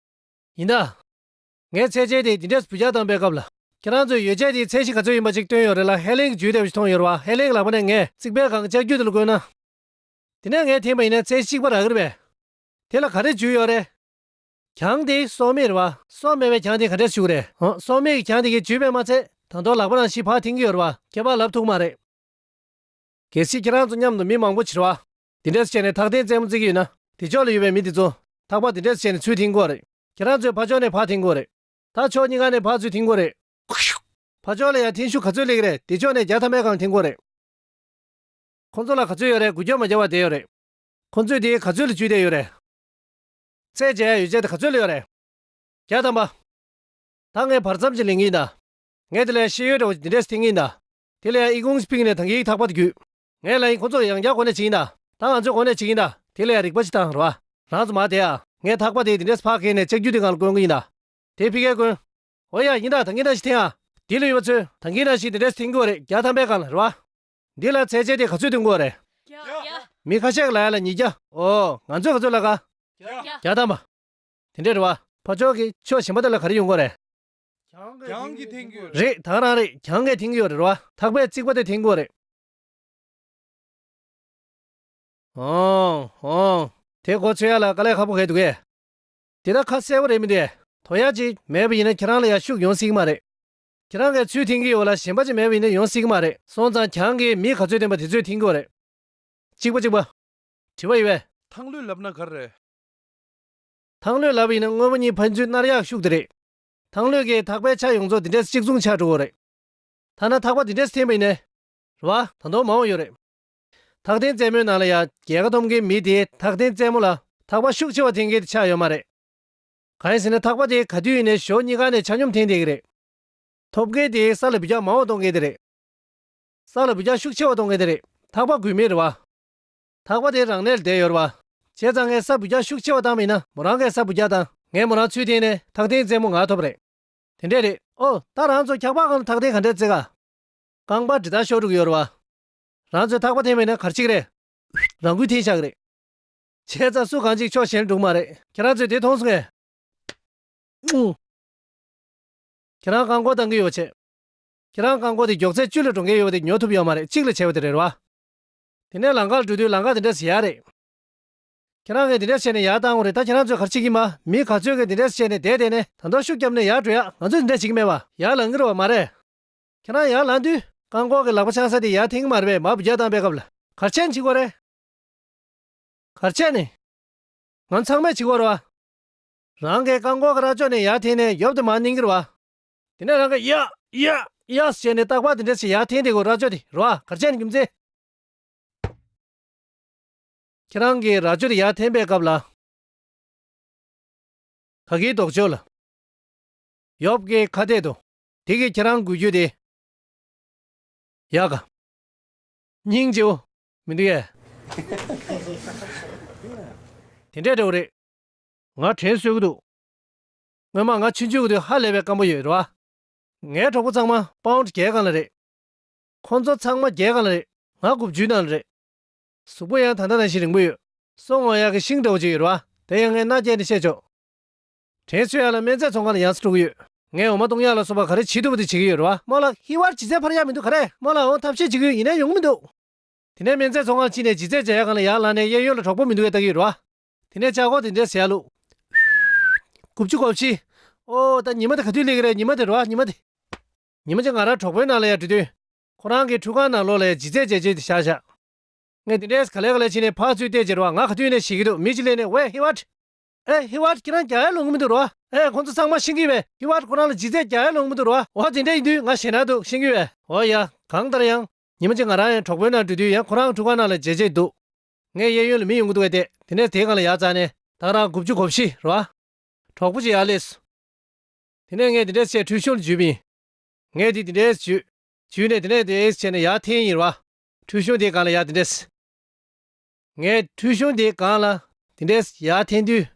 ཡིན་ད། ངས་ཚད་ཆེན་དེ་འདི་འདྲས་འབུད་རྒྱག་བཏང་པའི་སྐབས་ལ། ཁྱེད་རང་ཚོས་ཡོ་བྱད་དེའི་ཚད་གཞི་ག་ཚོད་ཡིན་པ་ཅིག་བཏོན་ཡོད་རེད་ལ། ཧེ་ལེན་གྱི་ཇུས་འདྲ་བོ་ཞིག་མཐོང་ཡོད་རེད་པ། ཧེ་ལེན་གྱི་ལག་པ་ནས་ངས་རྩིག་པའི་སྒང་ལྕགས་ཀྱུ་དེ་ལ་བཀོལ་ན། དེ་ནས་ངས་འཐེན་པ་ཡིན་ན་ཚད་གཞི་གཅིག་པ་རག་གི་རེད་པས། དེ་ལ་ག་རེ་ཇུས་ཡོད་རེད། གྱང་དེ་སྲོག་མེད་རེད་པ། སྲོག་མེད་པའི་གྱང་དེ་ག་འདྲས་ཞུ་གི་རེད། ཧོ། སྲོག་མེད་ཀྱི་གྱང་དེ་གིས་ཇུས་པས་མ་ཚད་ད་དུང་ལག་པ་ནང་བཞིན་ཕར་འཐེན་གྱི་ཡོད་རེད་པ། ཁྱད་པར་ལབ་ཐུབ་མ་རེད། གལ་སྲིད་ཁྱེད་རང་ཚོ་མཉམ་དུ་མི་མང་པོ་བྱེད་པ། འདི་འདྲས་བྱས་ནས་ཐག་འཐེན་རྩེད་མོ་རྩེ་གི་ཡོད་ན། དེ་ཕྱོགས་ལ་ཡོད་པའི་མི་དེ་ཚོ་ཐག་པ་འདི་འདྲས་བྱས་ནས་ཚུར་འཐེན་དགོས་རེད། ཁྱེད་རང་ཚོས་ཕར་ཕྱོགས་ནས་ཕར་འཐེན་དགོས་རེད། ད་ཕྱོགས་གཉིས་ཀ་ནས་ཕར་ཚུར་འཐེན་དགོས་རེད། ཕར་ཕྱོགས་ལ་ཡ་འཐེན་ཤུགས་ག་ཚོད་སླེབས་ཀྱི་རེད། དེ་ཕྱོགས་ནས་བརྒྱ་ཐམ་པའི་སྒང་འཐེན་དགོས་རེད། ཁོང་ཚོ་ལ་ག་ཚོད་ཡོད་རེད། འགུལ་སྐྱོད་མ་བརྒྱབ་པར་བསྡད་ཡོད་རེད། ཁོང་ཚོས་དེ་ག་ཚོད་ལ་འཇུས་བསྡད་ཡོད་རེད། རྩད་བཅད་ཡ་ཡོ་བྱད་དེ་ག་ཚོད་ལ་ཡོད་རེད། བརྒྱ་ཐམ་པ། ད་ངས་བར་མཚམས་ཅིག་ལེན་གྱི་ཡིན་ད། ངས་དེ་ལ་ཤེས་ཡོན་འདྲ་བོ་ཅིག་འདི་འདྲས་འཐེན་གྱི་ཡིན་ད། དེ་ལ་ཡ་ཨི་ཁུང་སྤིག་ནས་ད་གིན་ཐག་པ་དེ་བརྒྱུད། ངས་ལབ་ཡིན། ཁོ་ཚོ་ཡང་བསྐྱར་གོ་གནས་བྱེད་ཀྱི་ཡིན་ད། ད་ང་ཚོས་གོ་གནས་བྱེད་ཀྱི་ཡིན་ད། དེ་ལ་ཡ་རིག་པ་ཅིག་བཏང་རོགས། རང་ཚོ་མར་བསྡད་ཨ། ངས་ཐག་པ་དེ་འདི་འདྲས་ཕར་འཁྱེར་ནས་ལྕགས་ཀྱུ་དེ་སྒང་ལ་བསྐོན་གྱི་ཡིན་ད། དེ་ཕ་གིར་བསྐོན། འོ་ཡ་ཡིན་ད། ད་གིན་ནང་བཞིན་འཐེན་ཨ། འདི་ལ་ཡོད་པ་ཚོས་ད་གིན་ནང་བཞིན་འདི་འདྲས་འཐེན་དགོས་རེད། བརྒྱ་ཐམ་པའི་སྒང་ལ་རོགས། འདི་ལ་ཚད་ཆེན་དེ་ག་ཚོད་འཐེན་དགོས་རེད། བརྒྱ། མི་ཁ་ཤས་ལ་ཡ་ལ་ཉིས་བརྒྱ། ཨོ། ང་ཚོས་ག་ཚོད་ལབ་ག། བརྒྱ། བརྒྱ་ཐམ་པ། དེ་འདྲས་རེད་པ། ཕར་ཕྱོགས་ཀྱི་ཕྱོགས་གཞན་པ་དེ་ལ་ག་རེ་ཡོང་གི་རེད། གྱང་གིས་འཐེན་གྱི་ཡོད་རེད། རེད། ད་ག་རང་རེད། གྱང་གིས་འཐེན་གྱི་ཡོད་རེད་རོ། ཐག་པས་རྩིག་པ་དེ་འཐེན་དགོས་རེད། ཨོ། ཨོ། དེ་གོ་ཆོད་ཡ་ལ་དཀའ་ལས་ཁག་པོ་གས་འདུག་གས། དེ་ད་ཁ་གསལ་པོ་རེད་མི་འདུག་གས། དོ་ཡ་ཅིག་མེད་པ་ཡིན་ན་ཁྱེད་རང་ལ་ཡ་ཤུགས་ཡོང་སྲིད་ཀྱི་མ་རེད། ཁྱེད་རང་གིས་ཚུར་འཐེན་གྱི་ཡོད་ལ། གཞན་པ་ཅིག་མེད་པ་ཡིན་ན་ཡོང་སྲིད་ཀྱི་མ་རེད། སོང་ཙང་གྱང་གིས་མི་ག་ཚོད་འཐེན་པ་དེ་ཚོས་འཐེན་དགོས་རེད། གཅིག་པ་གཅིག་པ། དྲི་བ་ཡོད་པས། ཐང་ལྷོད་ལབ་ན་ག་རེ་རེད། ཐང་ལྷོད་ལབ་པ་ཡིན་ན་སྔོན་པོ་གཉིས་ཕན་ཚུན་མནར་ཡག་ཤུགས་དེ་རེད། ཐང་ལྷོད་ཀྱི་ཐག་པའི་ཆ་ཡོངས་རྫོགས་འདི་འདྲས་གཅིག་མཚུངས་ཆགས་འགྲོ་གི་རེད། ཐ་ན་ཐག་པ་འདི་འདྲས་འཐེན་པ་ཡིན་ནའི། རེད་པ། ད་དུང་མང་བོ་ཡོད་རེད། ཐག་འཐེན་རྩེད་མོའི་ནང་ལ་ཡ་རྒྱལ་ཁ་ཐོབ་མཁན་མི་དེས་ཐག་འཐེན་རྩེད་མོ་ལ་ཐག་པ་ཤུགས་ཆེ་བ་འཐེན་མཁན་དེ་ཆགས་ཡོད་མ་རེད། གང་ཡིན་ཟེར་ན་ཐག་པ་དེ་ག་དུས་ཡིན་ནའི་གཞོགས་གཉིས་ཀ་ནས་ཆ་སྙོམས་འཐེན་བསྡད་ཀྱི་རེད། ཐོབ་མཁན་དེ་ས་ལ་འབུད་རྒྱག་མང་བ་གཏོང་མཁན་དེ་རེད། ས་ལ་འབུད་རྒྱག་ཤུགས་ཆེ་བ་གཏོང་མཁན་དེ་རེད། ཐག་པ་འགུལ་མེད་རེད་པ། ཐག་པ་དེ་རང་གནས་ལ་བསྡད་ཡོད་རེད་པ། བྱས་ཙང་ངས་ས་འབུད་རྒྱག་ཤུགས་ཆེ་བ་བཏང་བ་ཡིན་ན་མོ་རང་གིས་ས་འབུད་རྒྱག་བཏང་། ངས་མོ་རང་ཚུར་འཐེན་ནས་ཐག་འཐེན་རྩེད་མོ་ང་ཐོབ་རེད། དེ་འདྲས་རེད། ཨོ། ད་རང་ཚོ་འཁྱག་པ་སྒང་ལ་ཐག་འཐེན་ག་འདྲས་རྩེ་ག། རྐང་པ་འདྲེད་བརྡར་ཤོར་འགྲོ་གི་ཡོད་རེད་པ། རང་ཚོས་ཐག་པ་འཐེན་པ་ཡིན་ན་ག་རེ་བྱེད་ཀྱི་རེད། རང་འགུལ་འཐེན་བཞག་གི་རེད། བྱས་ཙང་སུ་གང་ཅིག་ཕྱོགས་གཞན་ལ་འགྲོ་གི་མ་རེད། ཁྱེད་རང་ཚོས་དེ་མཐོང་སོང་ངས། ཨུ། ཁྱེད་རང་རྐང་འཁོར་བཏང་གི་ཡོད་པ་བྱས། ཁྱེད་རང་རྐང་འཁོར་དེ་མགྱོགས་ཚད་བཅུ་ལ་འགྲོ་མཁན་ཡོད་པ་དེ་ཉོ་ཐུབ་ཡོད་མ་རེད། གཅིག་ལ་བྱས་པ་དེ་རེད་རེད་པ། དེ་ནས་ལམ་ཁ་ལ་འགྲོ་དུས་ལམ་ཁ་དེ་འདྲས་ཡག་རེད། ཁྱེད་རང་གིས་དེ་འདྲས་བྱས་ནས་ཡར་བཏང་བ་རེད། ད་ཁྱེད་རང་ཚོས་ག་རེ་བྱེད་ཀྱི་ཡིན་པ། མི་ག་ཚོད་ཀྱིས་དེ་འདྲས་བྱས་ནས་བསྡད་བསྡད་ནས་ད་དུང་ཤུགས་བརྒྱབ་ནས་ཡར་འགྲོ་ཡག་ང་ཚོས་དེ་འདྲས་བྱེད་ཀྱི་མེད་པ། ཡར་ལངས་ཀྱི་རེད་པ་མ་རེད། ཁྱེད་རང་ཡར་ལངས་དུས་རྐང་འཁོར་གྱི་ལག་པ་འཆང་ས་དེ་ཡར་འཐེན་གྱི་མ་རེད་པས། མར་འབུད་རྒྱག་བཏང་པའི་སྐབས་ལ། ག་རེ་བྱས་ནས་བྱེད་དགོས་རེད། ག་རེ་བྱས་ནས། ང་ཚང་མས་བྱེད་དགོས་རེད་པ། རང་གིས་རྐང་འཁོར་གྱི་རྭ་ཅོ་ནས་ཡར་འཐེན་ནས་ཡོབ་དེ་མར་མནན་གྱི་རེད་པ། དེ་ནས་རང་གིས་ཡ་ཡ་ཡ་ཟེར་ནས་རྟག་པར་དེ་འདྲ་ཞིག་ཡར་འཐེན་བསྡད་དགོས་རྭ་ཅོ་དེ་རེད་པ། ག་རེ་བྱས་ནས་རྒྱུ་མཚན། ཁྱེད་རང་གིས་རྭ་ཅོ་དེ་ཡར་འཐེན་པའི་སྐབས་ལ། ག་གིའི་ལྡོག་ཕྱོགས་ལ། ཡོབ་ཀྱི་ཁ་གཏད་དུ། དེ་གིས་ཁྱེད་རང་འགུལ་རྒྱུ་དེ། ཡག་ག་སྙིང་རྗེ་བོ། མི་འདུག་གས། དེ་འདྲས་འདྲ་བོ་རེད། ང་དྲན་གསོས་ཀྱི་འདུག་སྔོན་མ་ང་ཆུང་ཆུང་གི་དུས་ཧ་ལས་པའི་སྐམ་པོ་ཡོད་རེད་པ། ངའི་གྲོགས་པོ་ཚང་མ་པའུན་ཌི་བརྒྱད་སྒང་ལ་རེད། ཁོང་ཚོ་ཚང་མ་བརྒྱད་སྒང་ལ་རེད། ང་དགུ་བཅུའི་ནང་ལ་རེད། གཟུགས་པོ་ཡང་ད་ལྟ་ནང་བཞིན་རིང་པོ་ཡོད། སོ་ངོ་ཡག་གི་ཤིང་འདྲ་བོ་ཅིག་ཡོད་རེད་པ། དེ་ཡང་ངས་མནའ་བསྐྱལ་ནས་བཤད་ཆོག་དྲན་གསོ་ཡག་ལ་སྨན་རྫས་ཚོང་ཁང་ལ་ཡང་སེ་འགྲོ་གི་ཡོད། ངས་འོ་མ་བཏུང་ཡག་ལ་སོགས་པ་ག་རེ་བྱེད་ཐུབ་པ་དེ་བྱེད་ཀྱི་ཡོད་རེད་པ། རྨོ་ལགས་ཧི་བར་ཇི་རྩད་འཕར་ཡག་མི་འདུག་ག་རེ། རྨོ་ལགས་འོང་ཐབས་ཤེས་བྱེད་ཀྱི་ཡོད། ཡིན་ནའི་ཡོང་མི་འདུག་དེ་ནས་སྨན་རྫས་ཚོང་ཁང་ཕྱིན་ནས་ལྗིད་ཚད་འཇལ་ཡག་སྒང་ལ་ཡར་ལངས་ནས་གཡས་གཡོན་ལ་གྲོགས་པོ་མི་འདུག་གས་ལྟ་གི་ཡོད་རེད་པ། དེ་ནས་ལྕགས་འཁོར་དེ་འདྲས་ཟེར་ཡག་བླུགས། དགུ་བཅུ་གོ་བཞི། ཨོ་ད་ཉི་མ་དེ་ག་དུས་སླེབས་ཀྱི་རེད། ཉི་མ་དེ་རེད་བ། ཉི་མ་དེ། ཉི་མ་གཅིག་ང་རང་གྲོགས་པོའི་ནང་ལ་ཡར་འགྲོ་དུས། ཁོ་རང་གི་ཁྲུས་ཁང་ནང་ལོགས་ལ་ཡར་ལྗིད་ཚད་འཇལ་བྱེད་དེ་བཞག་བཞག་ངས་དེ་འདྲས་ག་ལེ་ག་ལེ་བྱས་ནས་ཕར་ཚུར་བལྟས་བྱས་རེད་བ། ང་ག་དུས་ནས་ཤེས་ཀྱི་འདུག་མི་གཅིག་སླེབས་ནས། ཝེ་ཧི་ཝཊ། ཨེ་ཧི་ཝཊ། ཁྱེད་རང་རྒྱག་ཡ་ལོང་གི་མི་འདུག་རེད་བ། ཨེ་ཁོང་ཚོ་ཚང་མ་ཤེས་ཀྱི་ཡོད་པས། ཧི་ཝཊ་ཁོ་རང་ལ་ལྗིད་ཚད་རྒྱག་ཡ་ལོང་གི་མི་འདུག་རེད་བ། འོ་དེ་འདྲ་ཡིན་དུས་ང་ཞེད་སྣང་འདུག་ཤེས་ཀྱི་ཡོད་པས། འོ་ཡ། གང་ལྟར་ཡང་། ཉི་མ་གཅིག་ང་རང་ཡང་གྲོགས་པོའི་ནང་འགྲོ་དུས་ཡང་ཁོ་རང་ཁྲུས་ཁང་ནང་ལ་འཇལ་བྱེད་འདུག་ངས་གཡས་གཡོན་ལ་མི་ཡོང་གི་འདུག་གས་བལྟས། དེ་ནས་དེའི་སྒང་ལ་ཡར་འཛེགས་ནས་ད་ག་རང་དགུ་བཅུ་གོ་བཞི་རེད་བ། གྲོགས་པོ་ཅིག་ཡར་སླེབས་སོང་། དེ་ནས་ངས་དེ་འདྲས་བྱས་ཁྲུས་གཞོང་ལ་འཇུས་པ་ཡིན། ངས་དེ་དེ་འདྲས་འཇུས། འཇུས་ནས་དེ་ནས་དེ་འདྲས་བྱས་ནས་ཡར་འཐེན་ཡིན་རེད་བ། ཁྲུས་གཞོང་དེའི་སྒང་ལ་ཡར་དེ་འདྲས། ངས་ཁྲུས་གཞོང་དེའི་སྒང་ལ་དེ་འདྲས་ཡར་འཐེན་དུས།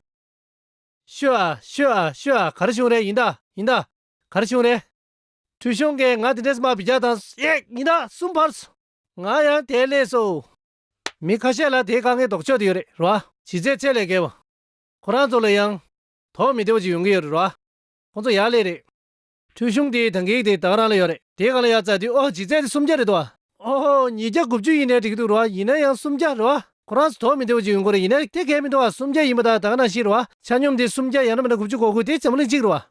ཤོད་ཨ། ཤོད་ཨ། ཤོད་ཨ། ག་རེ་བྱུང་རེད། ཡིན་ད། ཡིན་ད། ག་རེ་བྱུང་རེད། ཁྲུས་གཞོང་གིས་ང་དེ་འདྲས་མར་འབུད་རྒྱག་བཏང་། ཡེ། ཡིན་ད། གསུམ་འཕར་སོང་། ང་ཡང་དེར་སླེབས་སོང་། མི་ཁ་ཤས་ལ་དེའི་དཀའ་ངལ་ལྡོག་ཕྱོགས་དེ་ཡོད་རེད་རེད་བ། ལྗིད་ཚད་ཚད་ལས་བརྒལ་བ། ཁོ་རང་ཚོ་ལ་ཡང་དོགས་མི་བདེ་བ་ཅིག་ཡོང་གི་ཡོད་རེད་རེད་བ། ཁོང་ཚོ་ཡར་སླེབས་རེད། ཁྲུས་གཞོང་དེའི་ད་གིན་དེ་ད་ག་རང་ལ་ཡོད་རེད། དེའི་སྒང་ལ་ཡར་འཛེགས་དུས། ཨོ། ལྗིད་ཚད་དེ་སུམ་བརྒྱ་རེད་འདུག་ཨ། ཨོ་ཧོ། ཉིས་བརྒྱ་དགུ་བཅུ་ཡིན་ནའི་འགྲིག་གི་འདུག་རེད་བ། ཡིན་ན་ཡང་སུམ་བརྒྱ་རེད་བ། ཁོ་རང་ཚོ་དོགས་མི་བདེ་བ་ཅིག་ཡོང་གི་རེད། ཡིན་ནའི་དེ་གལ་མི་འདུག་ཨ། སུམ་བརྒྱ་ཡིན་པ་དང་ད་ག་ནང་བཞིན་རེད་བ། ཆ་སྙོམས་དེ་སུམ་བརྒྱ་ཡང་ན་མིན་ན་དགུ་བཅུ་གོ་དགུ་དེ་འཛམ་བུ་གླིང་གཅིག་རེད་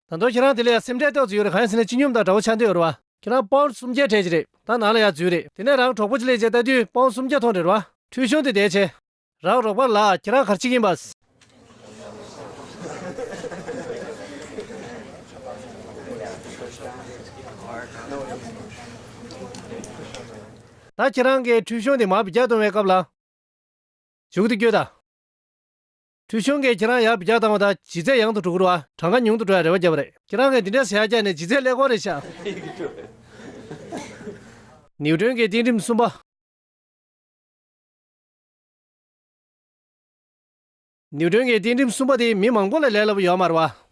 བ། ད་དུང་ཁྱེད་རང་དེ་ལ་ཡང་སེམས་ཁྲལ་ཏོག་ཙམ་ཡོད་རེད། གང་ཡིན་ཟེར་ན་སྤྱི་སྙོམས་དང་འདྲ་བོ་ཆགས་འདོད་ཡོད་རེད་བ། ཁྱེད་རང་པའུན་སུམ་བརྒྱ་སྤྲད་ཀྱི་རེད། ད་ནང་ལ་ཡར་འཛུལ་རེད། དེ་ནས་རང་གྲོགས་པོ་ཅིག་སླེབས་བྱས་ལྟ་དུས་པའུན་སུམ་བརྒྱ་མཐོང་རེད་རེད་བ། ཁྲུས་གཞོང་དེ་བསྡད་བྱས། རང་རོགས་པ་ལགས། ཁྱེད་རང་ག་རེ་བྱེད་ཀྱི་ཡིན་པ། ད་ཁྱེད་རང་གིས་ཁྲུས་གཞོང་དེ་མར་འབུད་རྒྱག་གཏོང་བའི་སྐབས་ལ། མཇུག་ཏུ་སྐྱོད་དང་། ཁྲུས་གཞོང་གིས་ཁྱེད་རང་ཡར་འབུད་རྒྱག་བཏང་བ་དང་ལྗིད་ཚད་ཡང་དུ་འགྲོ་གི་རེད་བ། གྲངས་ཀ་ཉུང་དུ་འགྲོ་ཡ་རེ་བ་བརྒྱབ་པ་རེད། ཁྱེད་རང་གིས་འདི་འདྲ་ཟེར་ཡ་བརྒྱབ་ནས་ལྗིད་ཚད་ཀླད་ཀོར་རེད་ཤག་ནིའུ་ཊོན་གྱི་གཏིང་རིམ་གསུམ་པ། ནིའུ་ཊོན་གྱི་གཏིང་རིམ་གསུམ་པ་དེ་མི་མང་པོ་ལ་ལས་སླ་པོ་ཡོད་མ་རེད་བ།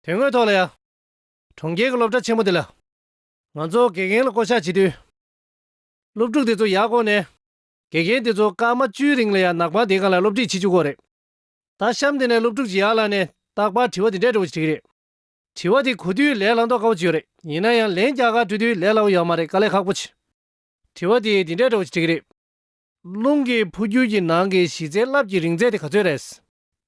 དོན་དངོས་ཐོག་ལ་ཡ། གྲོང་ཁྱེར་གྱི་སློབ་གྲྭ་ཆེན་མོ་དེ་ལ། ང་ཚོ་དགེ་རྒན་ལ་བསྐོ་བཞག་བྱེད་དུས། སློབ་ཕྲུག་དེ་ཚོ་ཡར་བསྐོར་ནས། དགེ་རྒན་དེ་ཚོ་སྐར་མ་བཅུའི་རིང་ལ་ཡ་ནག་པང་དེའི་སྒང་ལ་སློབ་ཁྲིད་བྱེད་བཅུག་གི་ཡོད་རེད། ད་གཤམ་དེ་ནས་སློབ་ཕྲུག་ཅིག་ཡར་ལངས་ནས་རྟག་པར་དྲི་བ་དེ་འདྲས་འདྲ་བོ་ཞིག་དྲིས་ཀྱི་རེད། དྲི་བ་དེ་གོ་དུས་ལས་སླ་མདོག་ཁ་པོ་ཅིག་ཡོད་རེད། ཡིན་ན་ཡང་ལན་རྒྱག་གར་འགྲོ་དུས་ལས་སླ་པོ་ཡོད་མ་རེད། དཀའ་ལས་ཁག་པོ་ཅིག་དྲི་བ་དེ་འདི་འདྲས་འདྲ་བོ་ཞིག་དྲིས་ཀྱི་རེད། རླུང་གི་འཕོ་འགྱུར་གྱི་ནང་གི་གཞི་རྩའི་རླབས་ཀྱི་རིང་ཚད་དེ་ག་ཚོད་རེད།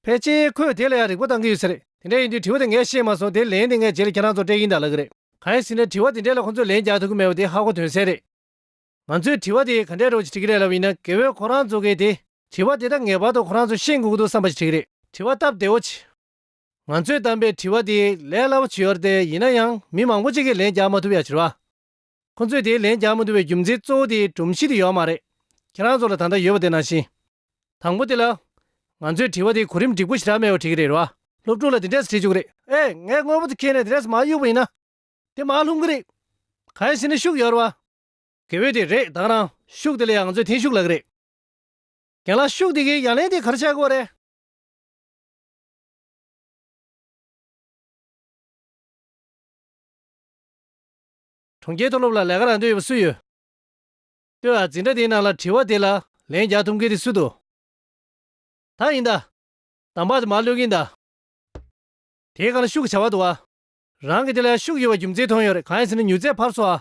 ཕལ་ཆེར་ཁོས་དེ་ལ་ཡང་རིག་པ་བཏང་གི་ཡོད་ས་རེད། དེ་འདྲ་ཡིན་དུས་དྲི་བ་དེ་ངས་ཤེས་མ་སོང་། དེ་ལན་དེ་ངས་རྗེས་ལ་ཁྱེད་རང་ཚོར་སྤྲད་ཀྱི་ཡིན་ད་ལབ་ཀྱི་རེད། གང་ཡིན་ཟེར་ན་དྲི་བ་དེ་འདྲས་ལ་ཁོ་ཚོས་ལན་རྒྱག་ཐུབ་ཀྱི་མེད་པ་དེ་ཧ་གོ་དོན་གསལ་རེད། ང་ཚོས་དྲི་བ་དེ་ག་འདྲས་འདྲ་བོ་ཞིག་དྲིས་ཀྱི་རེད་ལབ་པ་ཡིན་ན། དགེ་འོས་ཁོ་རང་ཚོ་གིས་དེ་དྲི་བ་དེ་དག་ངེས་པར་དུ་ཁོ་རང་ཚོ་ཤེས་དགོས་ཀྱི་འདུག་བསམ་པ་ཞིག་དྲིས་ཀྱི་རེད། དྲི་བ་སྟབས་བདེ་བོ་ཅིག་ང་ཚོས་བདམས་པའི་དྲི་བ་དེ་ལས་སླ་པོ་ཅིག་ཡོད་རེད་དེ། ཡིན་ན་ཡང་མི་མང་པོ་ཅིག་གིས་ལན་རྒྱག་མ་ཐུབ་ཡ་ཅིག་རེད་བ། ཁོ་ཚོས་དེའི་ལན་རྒྱག་མི་ཐུབ་པའི་རྒྱུ་མཚན་གཙོ་བོ་དེ་སྒྲོམ་གཞི་དེ་ཡོད་མ་རེད། ཁྱེད་རང་ཚོ་ལ་ད་ལྟ་ཡོད་པ་དེ་ནང་བཞིན། དང་པོ་དེ་ལ། ང་ཚོས་དྲི་བ་དེ་གོ་རིམ་འགྲིག་པོ་ཞེ་དྲག་མེད་པ་དྲིས་ཀྱི་རེད་རེད་བ། སློབ་ཕྲུག་ལ་དེ་འདྲས་དྲིས་བཅུག་གི་རེད། ཨེ། ངས་དངོས་པོ་དེ་ཁྱེར་ནས་དེ་འདྲས་མར་གཡུགས་པ་ཡིན་ན། དེ་མར་ལྷུང་གི་རེད། གང་ཡིན་ཟེར་ན་ཤུགས་ཡོད་རེད་བ། དགེ་འོས་དེ་རེད། ད་ག་རང་ཤུགས་དེ་ལ་ཡང་ང་ཚོས་འཐེན་ཤུགས་ལབ་ཀྱི་རེད། རྒན་ལགས། ཤུགས་དེ་གའི་ཡ་ལན་དེ་ག་རེ་ཆགས་ཀྱི་ཡོད་རེད། གྲོང་ཁྱེར་མཐོ་སློབ་ལ་ལས་ཀ་རག་འདོད་ཡོད་པ་སུ་ཡོད། ལྟོས་ཨ། འཛིན་གྲྭ་དེའི་ནང་ལ་དྲི་བ་དེ་ལ་ལན་རྒྱག་ཐུབ་མཁན་དེ་སུ་འདུག་ད་ཡིན་ད། དམ་པ་དེ་མར་གློད་ཀྱིན་གདའ། དེའི་སྒང་ལ་ཤུགས་ཀྱི་བྱ་བ་འདུག་ཨ། རང་གི་དེ་ལ་ཤུགས་ཡོད་པ་རྒྱུ་མཚན་མཐོང་ཡོད་རེད། གང་ཡིན་ཟེར་ན་མྱུར་ཚད་འཕར་སོང་ཨ།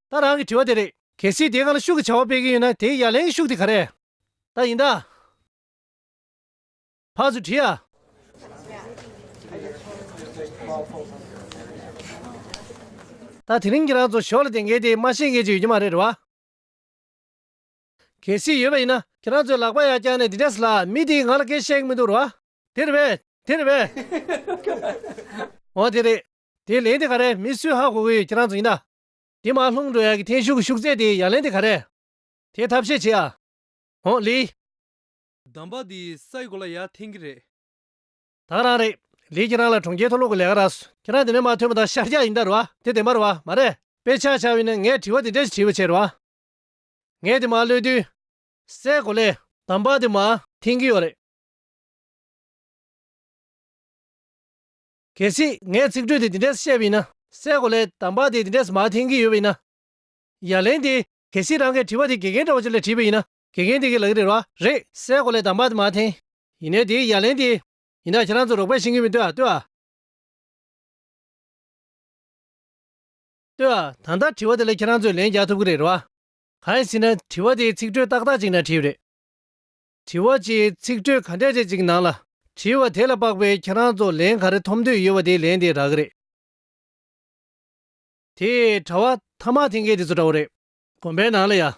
ད་རང་གི་དྲི་བ་དེ་རེད། གལ་སྲིད་དེའི་སྒང་ལ་ཤུགས་ཀྱི་བྱ་བ་སྤེལ་གྱི་ཡོད་ན་དེའི་ཡ་ལན་གྱི་ཤུགས་དེ་ག་རེ། ད་ཡིན་ད། ཕར་ཚུར་དྲི་ཨ། ད་དེ་རིང་ཁྱེད་རང་ཚོ་ཞོར་ལ་བསྡད་མཁན་དེ་མ་ཤེས་མཁན་ཅིག་ཡོད་ཀྱི་མ་རེད་རེད་བ། གལ་སྲིད་ཡོད་པ་ཡིན་ན་ཁྱེད་རང་ཚོས་ལག་པ་ཡར་བརྐྱངས་ནས་འདི་འདྲས་ལབ། མི་དེས་ང་ལ་སྐད་བཤད་ཀྱི་མི་འདུག་རེད་བ། དེ་རེད་པས། དེ་རེད་པས། འོ་དེ་རེད། དེའི་ལན་དེ་ག་རེ། མི་སུས་ཧ་གོ་གི་ཡོད། ཁྱེད་རང་ཚོ་ཡིན་ད། དེ་མར་ལྷུང་འགྲོ་ཡག་གི་འཐེན་ཤུགས་ཀྱི་ཤུགས་ཚད་དེ་ཡ་ལན་དེ་ག་རེ། དེ་ཐབས་ཤེས་བྱེད་ཨ། འོང་ལི། དམ་པ་དེ་སའི་གོ་ལ་ཡར་འཐེན་གྱི་རེད། ད་ག་རང་རེད། ལི་ཁྱེད་རང་ལ་གྲོང་ཁྱེར་མཐོ་སློབ་ཀྱི་ལས་ཀ་རག་སོང་། ཁྱེད་རང་དེ་ནས་མར་ཐོན་པ་དང་ཤར་རྒྱག་ཡིན་ད་རེད་བ། དེ་བདེན་པ་རེད་བ། མ་རེད། དཔེ་ཆ་ཆ་བས་ན་ངས་དྲི་བ་དེ་འདྲ་ཞིག་དྲིས་པ་བྱས་རེད་བ། ངས་དེ་མར་གློད་དུས། སའི་གོ་ལས་དམ་པ་དེ་མར་འཐེན་གྱི་ཡོད་རེད། གལ་སྲིད་ངས་ཚིག་འགྲོས་དེ་འདི་འདྲས་བཤད་པ་ཡིན་ན། སའི་གོ་ལས་དམ་པ་དེ་འདི་འདྲས་མར་འཐེན་གྱི་ཡོད་པ་ཡིན་ན། ཡ་ལན་དེ། གལ་སྲིད་རང་གིས་དྲི་བ་དེ་དགེ་རྒན་འདྲ་བོ་ཅིག་ལ་དྲིས་པ་ཡིན་ན། དགེ་རྒན་དེ་གིས་ལབ་ཀྱི་རེད་རེད་བ། རེད། སའི་གོ་ལས་དམ་པ་དེ་མར་འཐེན། ཡིན་ནའི་དེའི་ཡ་ལན་དེ། ཡིན་ན་ཁྱེད་རང་ཚོ་རོགས་པས་ཤེས་ཀྱི་མི་འདུག་ཨ། ལྟོས་ཨ། ལྟོས་ཨ། ད་ལྟ་དྲི་བ་དེ་ལ་ཁྱེད་རང་ཚོས་ལན་རྒྱག་ཐུབ་ཀྱི་རེད་རེད་བ། གང་ཡིན་ཟེར་ན་དྲི་བ་དེ་ཚིག་འགྲོས་ཏག་ཏག་ཅིག་ནང་བྲིས་པ་རེད། དྲི་བ་ཅིག་ཚིག་འགྲོས་ག་འདྲས་ཅིག་ཅིག་ནང་ལ་ དྲིས་པ་དེ་ལ་དཔག་པའི་ཁྱེད་རང་ཚོ་ལན་ག་རེ་ཐོབ་འདོད་ཡོད་པ་དེ་ལན་དེ་རག་གི་རེད། དེ་དྲ་བ་ཐ་མག་འཐེན་མཁན་དེ་ཚོ་འདྲ་བོ་རེད། དགོན་པའི་ནང་ལ་ཡ།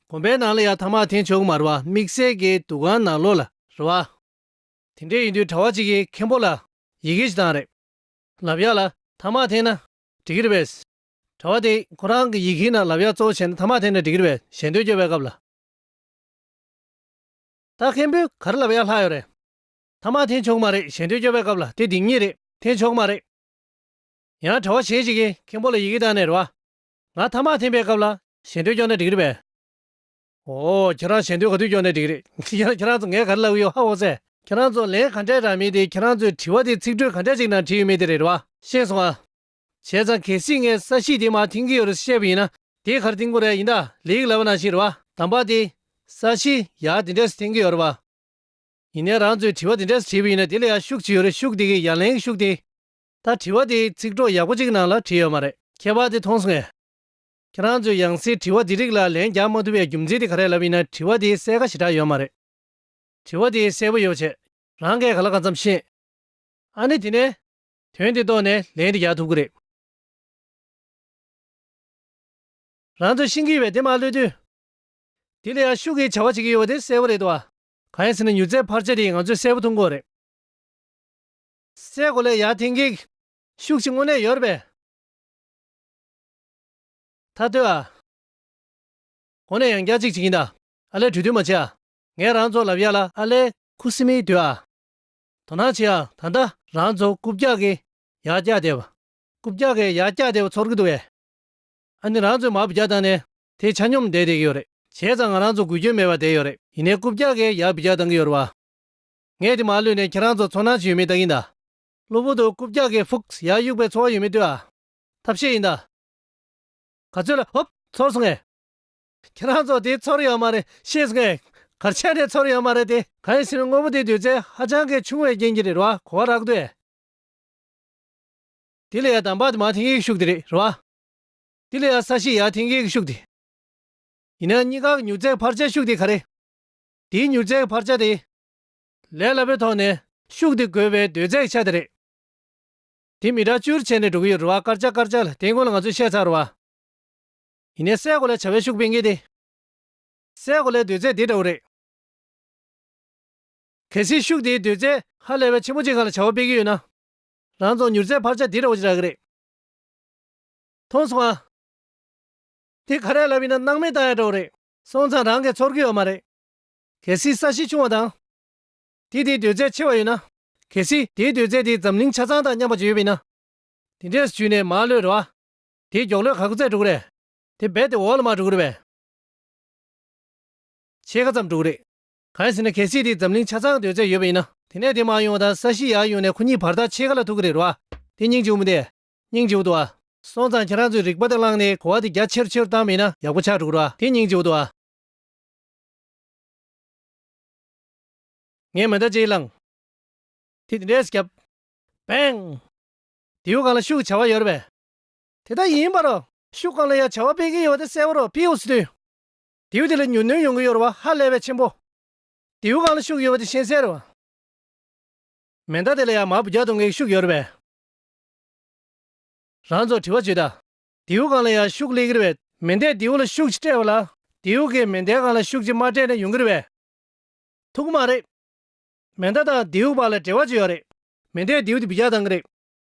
དགོན་པའི་ནང་ལ་ཡ་ཐ་མག་འཐེན་ཆོག་གི་མ་རེད་བ། དམིགས་བསལ་གྱི་འདུ་ཁང་ནང་ལོགས་ལ་རེད་བ། དེ་འདྲས་ཡིན་དུས་གྲྭ་པ་གཅིག་གིས་མཁན་པོ་ལ་ཡི་གེ་ཞིག་བཏང་རེད། ལབ་ཡག་ལ་ཐ་མག་འཐེན་ན་འགྲིག་གི་རེད་པས། གྲྭ་པ་དེ་ཁོ་རང་གི་ཡི་གེའི་ནང་ལབ་ཡག་གཙོ་བོ་བྱས་ན་ཐ་མག་འཐེན་ན་འགྲིག་གི་རེད་པས། ཞལ་འདོན་སྐྱོར་བའི་སྐབས་ལ། ད་མཁན་པོས་ག་རེ་ལབ་ཡག་ལྷག་ཡོད་རེད། ཐ་མག་འཐེན་ཆོག་གི་མ་རེད། ཞལ་འདོན་སྐྱོར་བའི་སྐབས་ལ་དེ་སྡིག་ཉེས་རེད། འཐེན་ཆོག་གི་མ་རེད། ཡང་གྲྭ་པ་གཞན་ཞིག་གིས་མཁན་པོ་ལ་ཡི་གེ་བཏང་ནས་རེད་བ། ང་ཐ་མག་འཐེན་པའི་སྐབས་ལ་ཞལ་འདོན་སྐྱོར་ན་འགྲིག་གི་རེད་པས། ཨོ། ཁྱེད་རང་ཞལ་འདོན་ག་དུས་སྐྱོར་ན་འགྲིག་གི་རེད། ཁྱེད་ཁྱེད་རང་ཚོ་ངས་ག་རེ་ལབ་ཀྱི་ཡོད་ཧ་གོ་ཚེ། ཁྱེད་རང་ཚོ་ལན་ག་འདྲས་རག་མིན་དེ་ཁྱེད་རང་ཚོའི་དྲི་བ་དེ་ཚིག་འཕྲོས་ག་འདྲས་ཅིག་ནང་བྲིས་ཡོད་མེད་དེ་རེད་བ། ཤེས་སོང་ཨ། བྱས་ཙང་གལ་སྲིད་ངས་ས་གཞི་དེ་མར་འཐེན་གྱི་ཡོད་རེད་བཤད་པ་ཡིན་ན། དེ་ག་རེ་འཐེན་དགོས་རེད། ཡིན་ད་ལིག་ལབ་པ་ནང་བཞིན་རེད་བ། གདམས་པ་དེ་ས་གཞི་ཡར་དེ་འདྲས་སུ་འཐེན་གྱི་ཡོད་རེད་བ། ཡིན་ནའི་རང་ཚོས་དྲི་བ་དེ་འདྲས་བྲིས་པ་ཡིན་ན་དེ་ལ་ཡང་ཤུགས་ཅིག་ཡོད་རེད། ཤུགས་དེ་གི་ཡ་ལན་གྱི་ཤུགས་དེ། ད་དྲི་བ་དེའི་ཚིག་གྲོགས་ཡག་པོ་གཅིག་ནང་ལ་བྲིས་ཡོད་མ་རེད། ཁྱད་པར་དེ་མཐོང་སོང་ངས། ཁྱེད་རང་ཚོས་ཡང་སེ་དྲི་བ་འདི་རིགས་ལ་ལན་རྒྱག་མ་ཐུབ་པའི་རྒྱུ་མཚན་དེ་ག་རེ་ལབ་ཡིན་ན། དྲི་བ་དེ་གསལ་ཁ་ཞེ་དྲག་ཡོད་མ་རེད། དྲི་བ་དེ་གསལ་པོ་ཡོད་བྱས། རང་གིས་ག་ལ་གང་འཚམ་ཤེས། ཨ་ནི་དེ་ནས་དོན་དེ་རྟོགས་ནས་ལན་དེ་རྒྱག་ཐུབ་ཀྱི་རེད། རང་ཚོས་ཤེས་ཀྱི་ཡོད་པས་དེ་མར་ཀློད་དུས། དེ་ལ་ཡང་ཤུགས་ཀྱིས་བྱ་བ་བྱེད་ཀྱི་ཡོད་པ་དེ་གསལ་པོ་རེད་དོ། གང་ཡིན་ཟེར་ན་མྱུར་ཚད་འཕར་ཆ་དེ་ང་ཚོས་གསལ་པོ་མཐོང་གི་ཡོད་རེད། སའི་གོ་ལའི་ཡར་འཐེན་མཁན་གྱི་ཤུགས་ཤིག་དངོས་གནས་ཡོད་རེད་པས། ད་ལྟོས་ཨ། འོ་ན་ཡང་བསྐྱར་གཅིག་བྱེད་ཀྱིན་གདའ། ཨ་ལས་གྲོས་བསྡུར་མ་བྱེད་ཨ། ངས་རང་ཚོར་ལབ་ཡག་ལ་ཨ་ལས་ཁུ་སིམ་མེར་སྡོད་ཨ། དོ་སྣང་བྱེད་ཨ། ད་ལྟ་རང་ཚོ་རྐུབ་བཀྱག་གིས་ཡར་བཀྱག་བསྡད་པ། རྐུབ་བཀྱག་གིས་ཡར་བཀྱག་བསྡད་པ་ཚོར་གྱི་འདུག་གས། ཨ་ནི་རང་ཚོས་མར་འབུད་རྒྱག་བཏང་ནས་དེ་ཆ་སྙོམས་བསྡད་བསྡད་ཀྱི་ཡོད་རེད། བྱས་ཙང་ང་རང་ཚོ་འགུལ་སྐྱོད་མེད་པར་བསྡད་ཡོད་རེད། ཡིན་ནའི་རྐུབ་བཀྱག་གིས་ཡར་འབུད་རྒྱག་བཏང་གི་ཡོད་རེད་བ། ངས་དེ་མར་གློད་ནས་ཁྱེད་རང་ཚོ་ཚོར་སྣང་ཅིག་ཡོད་མེད་ལྟ་གིན་གདའ། གློ་བུར་དུ་རྐུབ་བཀྱག་གིས་ཧྥུག་ཡར་གཡུག་པའི་ཚོར་བ་ཡོད་མེད་ལྟོས་ཨ། ཐབས་ཤེས་ཡིན་ད། ག་ཚོད་ལ་ཧོབ་ཚོར་སོང་ངས། ཁྱེད་རང་ཚོ་དེ་ཚོར་ཡོད་མ་རེད། ཤེས་སོང་ངས། ག་རེ་བྱས་ནས་ཚོར་ཡོད་མ་རེད་དེ། གང་ཡིན་ཟེར་ན་དངོས་པོ་དེའི་དུས་ཚོད་ཧ་ཅང་གི་ཆུང་བའི་རྐྱེན་གྱིས་རེད་བ། གོ་བ་རག་འདུག་ཨེ། དེ་ལ་ཡང་གདམས་པ་དེ་མར་འཐེན་མཁན་གྱི་ཤུགས་དེ་རེད་རེད་བ། དེ་ལ་ཡང་ས་གཞི་ཡར་འཐེན་མཁན་གྱི་ཤུགས་དེ། ཡིན་ན་གཉིས་ཀ་གི་མྱུར་ཚད་འཕར་ཆའི་ཤུགས་དེ་ག་རེ། དེའི་མྱུར་ཚད་འཕར་ཆ་དེ། ལས་སླ་པོའི་ཐོག་ནས་ཤུགས་དེ་བགོས་པའི་སྡོད་ཚད་ཀྱི་ཆ་དེ་རེད། དེ་མི་ཊར་བཅུར་བྱས་ནས་འགྲོ་གི་ཡོད་རེད་བ། སྐར་ཆ་སྐར་ཆ་ལ་དེ་སྔོན་ལ་ང་ཚོས་བཤད་ཚར་རེད་བ། ཡིན་ནའི་སའི་གོ་ལ་བྱ་བའི་ཤུགས་སྤེལ་མཁན་དེ། སའི་གོ་ལའི་སྡོད་ཚད་དེ་འདྲ་བོ་རེད། གལ་སྲིད་ཤུགས་དེའི་སྡོད་ཚད་ཧ་ལས་པའི་ཆེན་པོ་ཅིག་སྒང་ལ་བྱ་བ་སྤེལ་གྱི་ཡོད་ན། རང་ཚོ་མྱུར་ཚད་འཕར་ཆ་དེ་འདྲ་བོ་ཅིག་རག་གི་རེད། མཐོང་སོང་ཨ། དེ་ག་རེ་ལབ་ཡིན་ན་སྣང་མེད་བཏང་ཡ་འདྲ་བོ་རེད། སོང་ཙང་རང་གིས་ཚོར་གྱི་ཡོད་མ་རེད། གལ་སྲིད་ས་གཞི་ཆུང་བ་དང་། དེ་དེའི་སྡོད་ཚད་ཆེ་བ་ཡོད་ན། གལ་སྲིད་དེའི་སྡོད་ཚད་དེ་འཛམ་གླིང་ཆ་ཚང་དང་མཉམ་པ་ཅིག་ཡོད་པ་ཡིན་ན། དེ་འདྲས་སུ་འཇུས་ནས་མར་གློད་རེད་བ། དེའི་མགྱོགས་གློད་ག་ཚོད་འགྲོ་གི་རེད། དེ་རྦད་དེ་འོག་ལ་མར་འགྲོ་གི་རེད་པས། ཕྱེད་ཀ་ཙམ་འགྲོ་གི་རེད། གང་ཡིན་ཟེར་ན་གལ་སྲིད་དེ་འཛམ་གླིང་ཆ་ཚང་གི་སྡོད་ཚད་ཡོད་པ་ཡིན་ན། དེ་ནས་དེ་མར་ཡོང་བ་དང་ས་གཞི་ཡར་ཡོང་ནས་ཁོ་གཉིས་བར་ཐག་ཕྱེད་ཀ་ལ་ཐུག་གི་རེད་རེད་བ། དེ་སྙིང་རྗེ་པོ་མི་འདུག་སྙིང་རྗེ་པོ་འདུག་ཨ། སོང་ཙང་ཁྱེད་རང་ཚོས་རིག་པ་དེ་བླངས་ནས་གོ་བ་དེ་རྒྱ་ཆེར་ཆེར་བཏང་མེད་ན་ཡག་པོ་ཆགས་འགྲོ་གི་རེད་བ། དེ་སྙིང་རྗེ་པོ་འདུག་ཨ། ངས་མེ་མདའ་གཅིག་བླངས། དེ་དེ་འདྲས་བརྒྱབ། བེང་། མདེའུ་སྒང་ལ་ཤུགས་བྱ་བ་ཡོད་རེད་པས། དེ་ལྟར་ཡིན་པ་རོ། ཤུགས་སྒང་ལ་ཡང་བྱ་བ་སྤེལ་གྱི་ཡོད་པ་དེ་གསལ་པོ་རོ། ཕིའུ་ཟེར་དུས། མདེའུ་དེ་ལ་མྱུར་ནུས་ཡོང་གི་ཡོད་རེད་བ། ཧ་ལས་པའི་ཆེན་པོ། མདེའུ་སྒང་ལ་ཤུགས་ཡོད་པ་དེ་ཤེས་གསལ་རེད་བ། མེ་མདའ་དེ་ལ་ཡང་མར་འབུད་རྒྱག་གཏོང་མཁན་ཤུགས་ཡོད་རེད་པས། རང་ཚོ་དྲི་བ་བྱོས་ད། མདེའུ་སྒང་ལ་ཡང་ཤུགས་སླེབས་ཀྱི་རེད་པས། མེ་མདས་མདེའུ་ལ་ཤུགས་ཅིག་སྤྲད་པ་ལ། མདེའུ་གིས་མེ་མདའི་སྒང་ལ་ཤུགས་ཅིག་མ་སྤྲད་ན་ཡོང་གི་རེད་པས། ཐུག་གི་མ་རེད། མེ་མདའ་དང་མདེའུ་བར་ལ་འབྲེལ་བ་ཅིག་ཡོད་རེད། མེ་མདས་མདེའུ་དེ་འབུད་རྒྱག་བཏང་གི་རེད།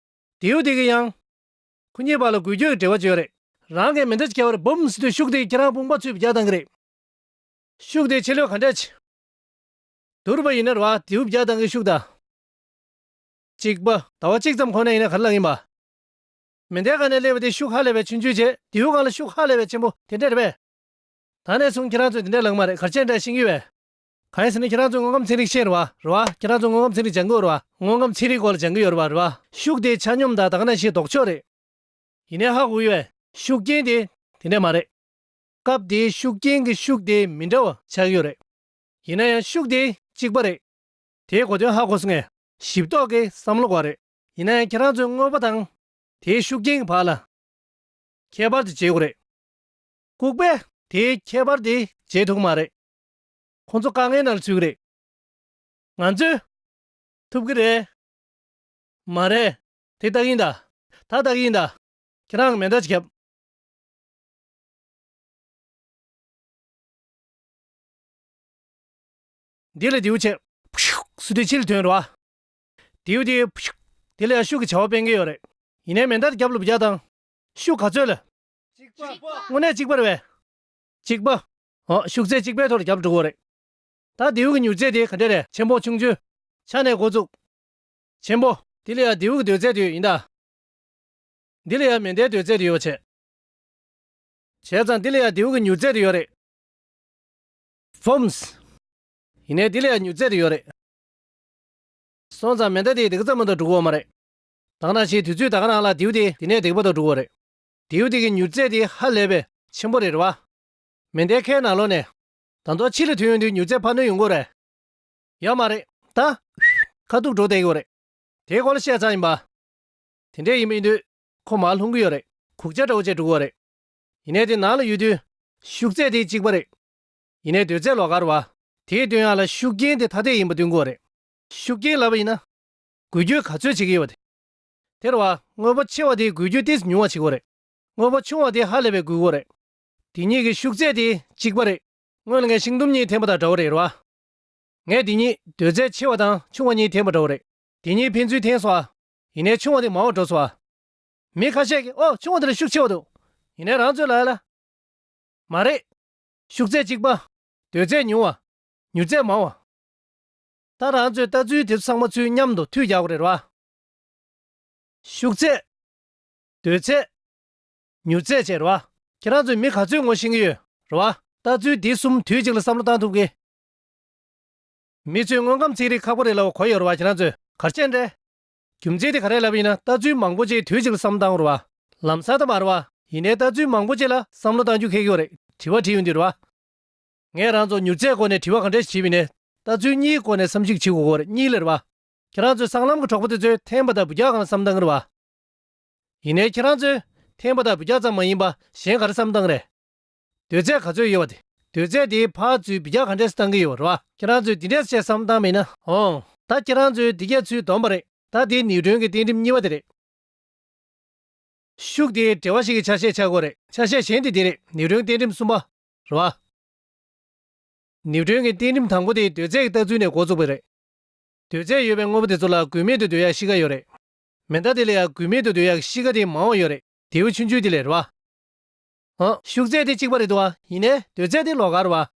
མདེའུ་དེ་གིས་ཡང་། ཁོ་གཉིས་བར་ལ་འགུལ་སྐྱོད་ཀྱི་འབྲེལ་བ་ཅིག་ཡོད་རེད། རང་གིས་མེ་མདའ་ཅིག་བརྒྱབ་པ་རེད། འབུམ་ཟེར་དུས་ཤུགས་དེ་ཁྱེད་རང་དཔུང་པ་ཚོས་འབུད་རྒྱག་བཏང་གི་རེད། ཤུགས་དེ་ཆེ་ལོས་ག་འདྲ་ཅིག་བསྡུར་བ་ཡིན་ན་རེད་བ། མདེའུ་འབུད་རྒྱག་བཏང་གི་ཤུགས་དང་། གཅིག་པ། ཟླ་བ་གཅིག་ཙམ་གོང་ནས་ཡིན་ན་ག་རེ་ལབ་ཡིན་པ། མེ་མདའི་སྒང་ནས་སླེབས་པ་དེ་ཤུགས་ཧ་ལས་པའི་ཆུང་ཆུང་བྱས། མདེའུ་སྒང་ལ་ཤུགས་ཧ་ལས་པའི་ཆེན་པོ་དེ་འདྲ་རེད་པས། ད་ནས་བཟུང་ཁྱེད་རང་ཚོས་དེ་འདྲ་ལབ་ཀྱི་མ་རེད། ག་རེ་བྱས་ནས་འདྲ་ཤེས་ཀྱི་ཡོད་པས། གང་ཡིན་ཟེར་ན་ཁྱེད་རང་ཚོས་དངོས་ཁམས་ཚན་རིག་ཤེས་རེད་བ། རེད་བ། ཁྱེད་རང་ཚོས་དངོས་ཁམས་ཚན་རིག་སྦྱང་གི་ཡོད་རེད་བ། དངོས་ཁམས་ཚན་རིག་སྐོར་ལ་སྦྱང་གི་ཡོད་རེད་བ། རེད་བ། ཤུགས་དེ་ཆ་སྙོམས་དང་ད་ག་ནང་བཞིན་ལྡོག་ཕྱོགས་རེད། ཡིན་ནའི་ཧ་གོ་གི་ཡོད་པས། ཤུགས་རྐྱེན་དེ་དེ་འདྲ་མ་རེད། སྐབས་དེའི་ཤུགས་རྐྱེན་གྱི་ཤུགས་དེ་མི་འདྲ་བ་ཆགས་ཀྱི་ཡོད་རེད། ཡིན་ན་ཡང་ཤུགས་དེ་གཅིག་པ་རེད། དེའི་གོ་དོན་ཧ་གོ་སོང་ངས། ཞིབ་རྟོག་གི་བསམ་བློ་དགོས་རེད། ཡིན་ན་ཡང་ཁྱེད་རང་ཚོའི་དངོས་པོ་དང་། དེའི་ཤུགས་རྐྱེན་གྱི་བར་ལ། ཁྱད་པར་དེ་འབྱེད་དགོས་རེད། ལྐུགས་པས་དེའི་ཁྱད་པར་དེ་འབྱེད་ཐུབ་ཀྱི་མ་རེད། ཁོང་ཚོ་དཀའ་ངལ་ནང་ལ་ཚུད་ཀྱི་རེད། ང་ཚོས། ཐུབ་ཀྱི་རེད། མ་རེད། དེ་ལྟ་གིན་ད། ད་ལྟ་གིན་ད། ཁྱེད་རང་གི་མེ་མདའ་ཅིག་བརྒྱབ། འདི་ལ་མདེའུ་བྱས། ཕྱུག་སུ་དེ་ཕྱི་ལ་ཐོན་རོ། མདེའུ་དེ་ཕྱུག་དེ་ལ་ཡང་ཤུགས་ཀྱི་བྱ་བ་སྤེལ་གྱི་ཡོད་རེད། ཡིན་ནའི་མེ་མདའ་དེ་རྒྱབ་ལ་བུད་རྒྱག་དང་། ཤུགས་ག་ཚོད་ལ། གཅིག་པ། དངོས་གནས་གཅིག་པ་རེད་པས། གཅིག་པ། ཨོ་ཤུགས་ཚད་གཅིག་པའི་ཐོག་ལ་རྒྱབ་འགྲོ་གི་ཡོད་རེད། ད་མདེའུ་གི་མྱུར་ཚད་དེ་ག་འདྲ་རེད། ཆེན་པོ་ཆུང་ཆུང་། ཆ་ནས་འགོ་བཙུགས། ཆེན་པོ། འདི་ལ་ཡང་མདེའུ་གི་འདོད་ཚད་དེ་ཡོད་ཡིན་ད། འདི་ལ་ཡང་མེ་མདའི་འདོད་ཚད་དེ་ཡོད་བྱས། བྱས་ཙང་འདི་ལ་ཡང་མདེའུ་གི་མྱུར་ཚད་དེ་ཡོད་རེད། ཧྥོམས། ཡིན་ནའི་འདི་ལ་ཡང་མྱུར་ཚད་དེ་ཡོད་རེད། སོང་ཙང་མེ་མདའ་དེ་དེ་ག་ཙམ་མ་གཏོགས་འགྲོ་གི་ཡོད་མ་རེད། ད་ག་ནང་བཞིན་དུས་ཚོད་ད་ག་རང་ལ་མདེའུ་དེ་འདི་ནས་དེ་ག་མ་གཏོགས་འགྲོ་གི་ཡོད་རེད། མདེའུ་དེ་གི་མྱུར་ཚད་དེ་ཧ་ལས་པའི་ཆེན་པོ་རེད་རེད་བ། མེ་མདའི་ཁའི་ནང་ལོགས་ནས། ད་དུང་ཕྱི་ལ་ཐོན་ཡོང་དུས་མྱུར་ཚད་འཕར་སྣོན་ཡོང་གི་རེད། ཡོད་མ་རེད་ད། ཁ་ཐུག་འགྲོ་བསྡད་ཀྱི་ཡོད་རེད། དེའི་སྐོར་ལ་བཤད་ཚར་ཡིན་པ། དེ་འདྲས་ཡིན་པ་ཡིན་དུས། ཁོ་མར་ལྷུང་གི་ཡོད་རེད། གུག་ཆ་འདྲ་བོ་བྱས་འགྲོ་གི་ཡོད་རེད། ཡིན་ནའི་དེ་ནང་ལ་ཡོད་དུས། ཤུགས་ཚད་དེ་གཅིག་པ་རེད། ཡིན་ནའི་འདོད་ཚད་ལོགས་ཀ་རེད་བ། དེའི་སྟོན་ཡག་ལ་ཤུགས་རྐྱེན་དེ་ཐ་དད་ཡིན་པ་སྟོན་དགོས་རེད། ཤུགས་རྐྱེན་ལབ་པ་ཡིན་ན། འགུལ་སྐྱོད་ག་ཚོད་བྱེད་ཀྱི་ཡོད་པ་དེ། དེ་རེད་བ། དངོས་པོ་ཆེ་བ་དེའི་འགུལ་སྐྱོད་ཏོག་ཙམ་ཉུང་བ་བྱེད་དགོས་རེད། དངོས་པོ་ཆུང་བ་དེ་ཧ་ལས་པའི་འགུལ་དགོས་རེད། དེ་གཉིས་ཀྱི་ཤུགས་ཚད་དེ་གཅིག་པ་རེད། སྔོན་ལ་ངས་ཤིང་དུམ་གཉིས་འཐེན་པ་དང་འདྲ་བོ་རེད་རེད་བ། ངས་དེ་གཉིས་འདོད་ཚད་ཆེ་བ་དང་ཆུང་བ་གཉིས་འཐེན་པ་འདྲ་བོ་རེད། དེ་གཉིས་ཕན་ཚུན་འཐེན་སོང་ཨ། ཡིན་ནའི་ཆུང་བ་དེ་མང་བ་འགྲོ་སོང་ཨ། མི་ཁ་ཤས་ཀྱིས་ཨོ་ཆུང་བ་དེ་ལ་ཤུགས་ཆེ་བ་འདུག་ཡིན་ནའི་རང་ཚོས་ལབ་ཡ་ལ། མ་རེད། ཤུགས་ཚད་གཅིག་པ། འདོད་ཚད་ཉུང་བ། མྱུར་ཚད་མང་བ། ད་རང་ཚོས་ལྟ་ཚུལ་དེ་ཚོ་ཚང་མ་ཚུར་མཉམ་དུ་མཐུད་རྒྱག་དགོས་རེད་ར། ཤུགས་ཚད། འདོད་ཚད། མྱུར་ཚད་བཅས་རེད་བ། ཁྱེད་རང་ཚོས་མི་ག་ཚོད་ངོ་ཤེས་ཀྱི་ཡོད་རེད་བ། ལྟ་ཚུལ་འདི་གསུམ་དུས་གཅིག་ལ་བསམ་བློ་བཏང་ཐུབ་ཀྱི། མི་ཚོས་དངོས་ཁམས་ཚན་རིག་ཁག་པོ་རེད་ལབ་པ་གོ་ཡོད་རེད་བ། ཁྱེད་རང་ཚོས་ག་རེ་བྱས་ནས་རེད། རྒྱུ་མཚན་དེ་ག་རེ་ལབ་ཡིན་ན། ལྟ་ཚུལ་མང་པོ་ཅིག་དུས་གཅིག་ལ་བསམ་བློ་བཏང་རེད་བ། ལམ་སང་ད་མ་རེད་བ། ཡིན་ནའི་ལྟ་ཚུལ་མང་པོ་ཅིག་ལ་བསམ་བློ་བཏང་རྒྱུ་ཁེལ་གྱི་ཡོད་རེད། དྲི་བ་དྲིས་ཡོང་དུས་རེད་བ། ངས་རང་ཚོ་མྱུར་ཚད་སྐོར་ནས་དྲི་བ་ག་འདྲས་ཤིག་དྲིས་པ་ཡིན་ནའི། ལྟ་ཚུལ་གཉིས་སྐོར་ནས་བསམ་གཞིག་བྱེད་དགོས་ཀྱི་ཡོད་རེད། གཉིས་ལ་རེད་བ། ཁྱེད་རང་ཚོའི་སྲང་ལམ་གྱི་གྲོགས་པོ་དེ་ཚོས་འཐེན་པ་དང་འབུད་རྒྱག་སྒང་ལ་བསམ་བཏང་གི་རེད་བ། ཡིན་ནའི་ཁྱེད་རང་ཚོས་འཐེན་པ་དང་འབུད་རྒྱག་ཙམ་མ་ཡིན་པ་གཞན་ག་རེ་བསམ་བཏང་གི་རེད། འདོད་ཚད་ག་ཚོད་ཡོད་པ་དེ། འདོད་ཚད་དེ་ཕར་ཚུར་འབུད་རྒྱག་ག་འདྲས་སེ་བཏང་གི་ཡོད་རེད་བ། ཁྱེད་རང་ཚོས་འདི་འདྲས་བྱས་བསམ་བཏང་མེད་ན། ཨོ། ད་ཁྱེད་རང་ཚོས་འདི་གས་ཚུར་བསྡོམས་པ་རེད། ད་དེ་ནིའུ་ཊོན་གྱི་གཏན་ཁྲིམས་གཉིས་པ་དེ་རེད། ཤུགས་དེ་འབྲེལ་བ་ཞིག་གི་ཆ་ཤས་ཆགས་ཀྱི་ཡོད་རེད། ཆ་ཤས་གཞན་དེ་འདི་རེད། ནིའུ་ཊོན་གཏན་ཁྲིམས་གསུམ་པ། རེད་བ། ནིའུ་ཊོན་གྱི་གཏན་ཁྲིམས་དང་པོ་དེ་འདོད་ཚད་ཀྱི་ལྟ་ཚུལ་ནས་འགོ་བཙུགས་པ་རེད། འདོད་ཚད་ཡོད་པའི་དངོས་པོ་དེ་ཚོ་ལ་འགུལ་མེད་དུ་སྡོད་ཡག་གཤིས་ཀ་ཡོད་རེད། མེ་མདའ་དེ་ལ་ཡང་འགུལ་མེད་དུ་སྡོད་ཡག་གཤིས་ཀ་དེ་མང་བ་ཡོད་རེད། མདེའུ་ཆུང་ཆུང་དེ་ལས་རེད་བ། ཨ། ཤུགས་ཚད་དེ་གཅིག་པ་རེད་འདུག་བ། ཡིན་ནའི་འདོད་ཚད་དེ་ལོགས་ཀ་རེད་བ།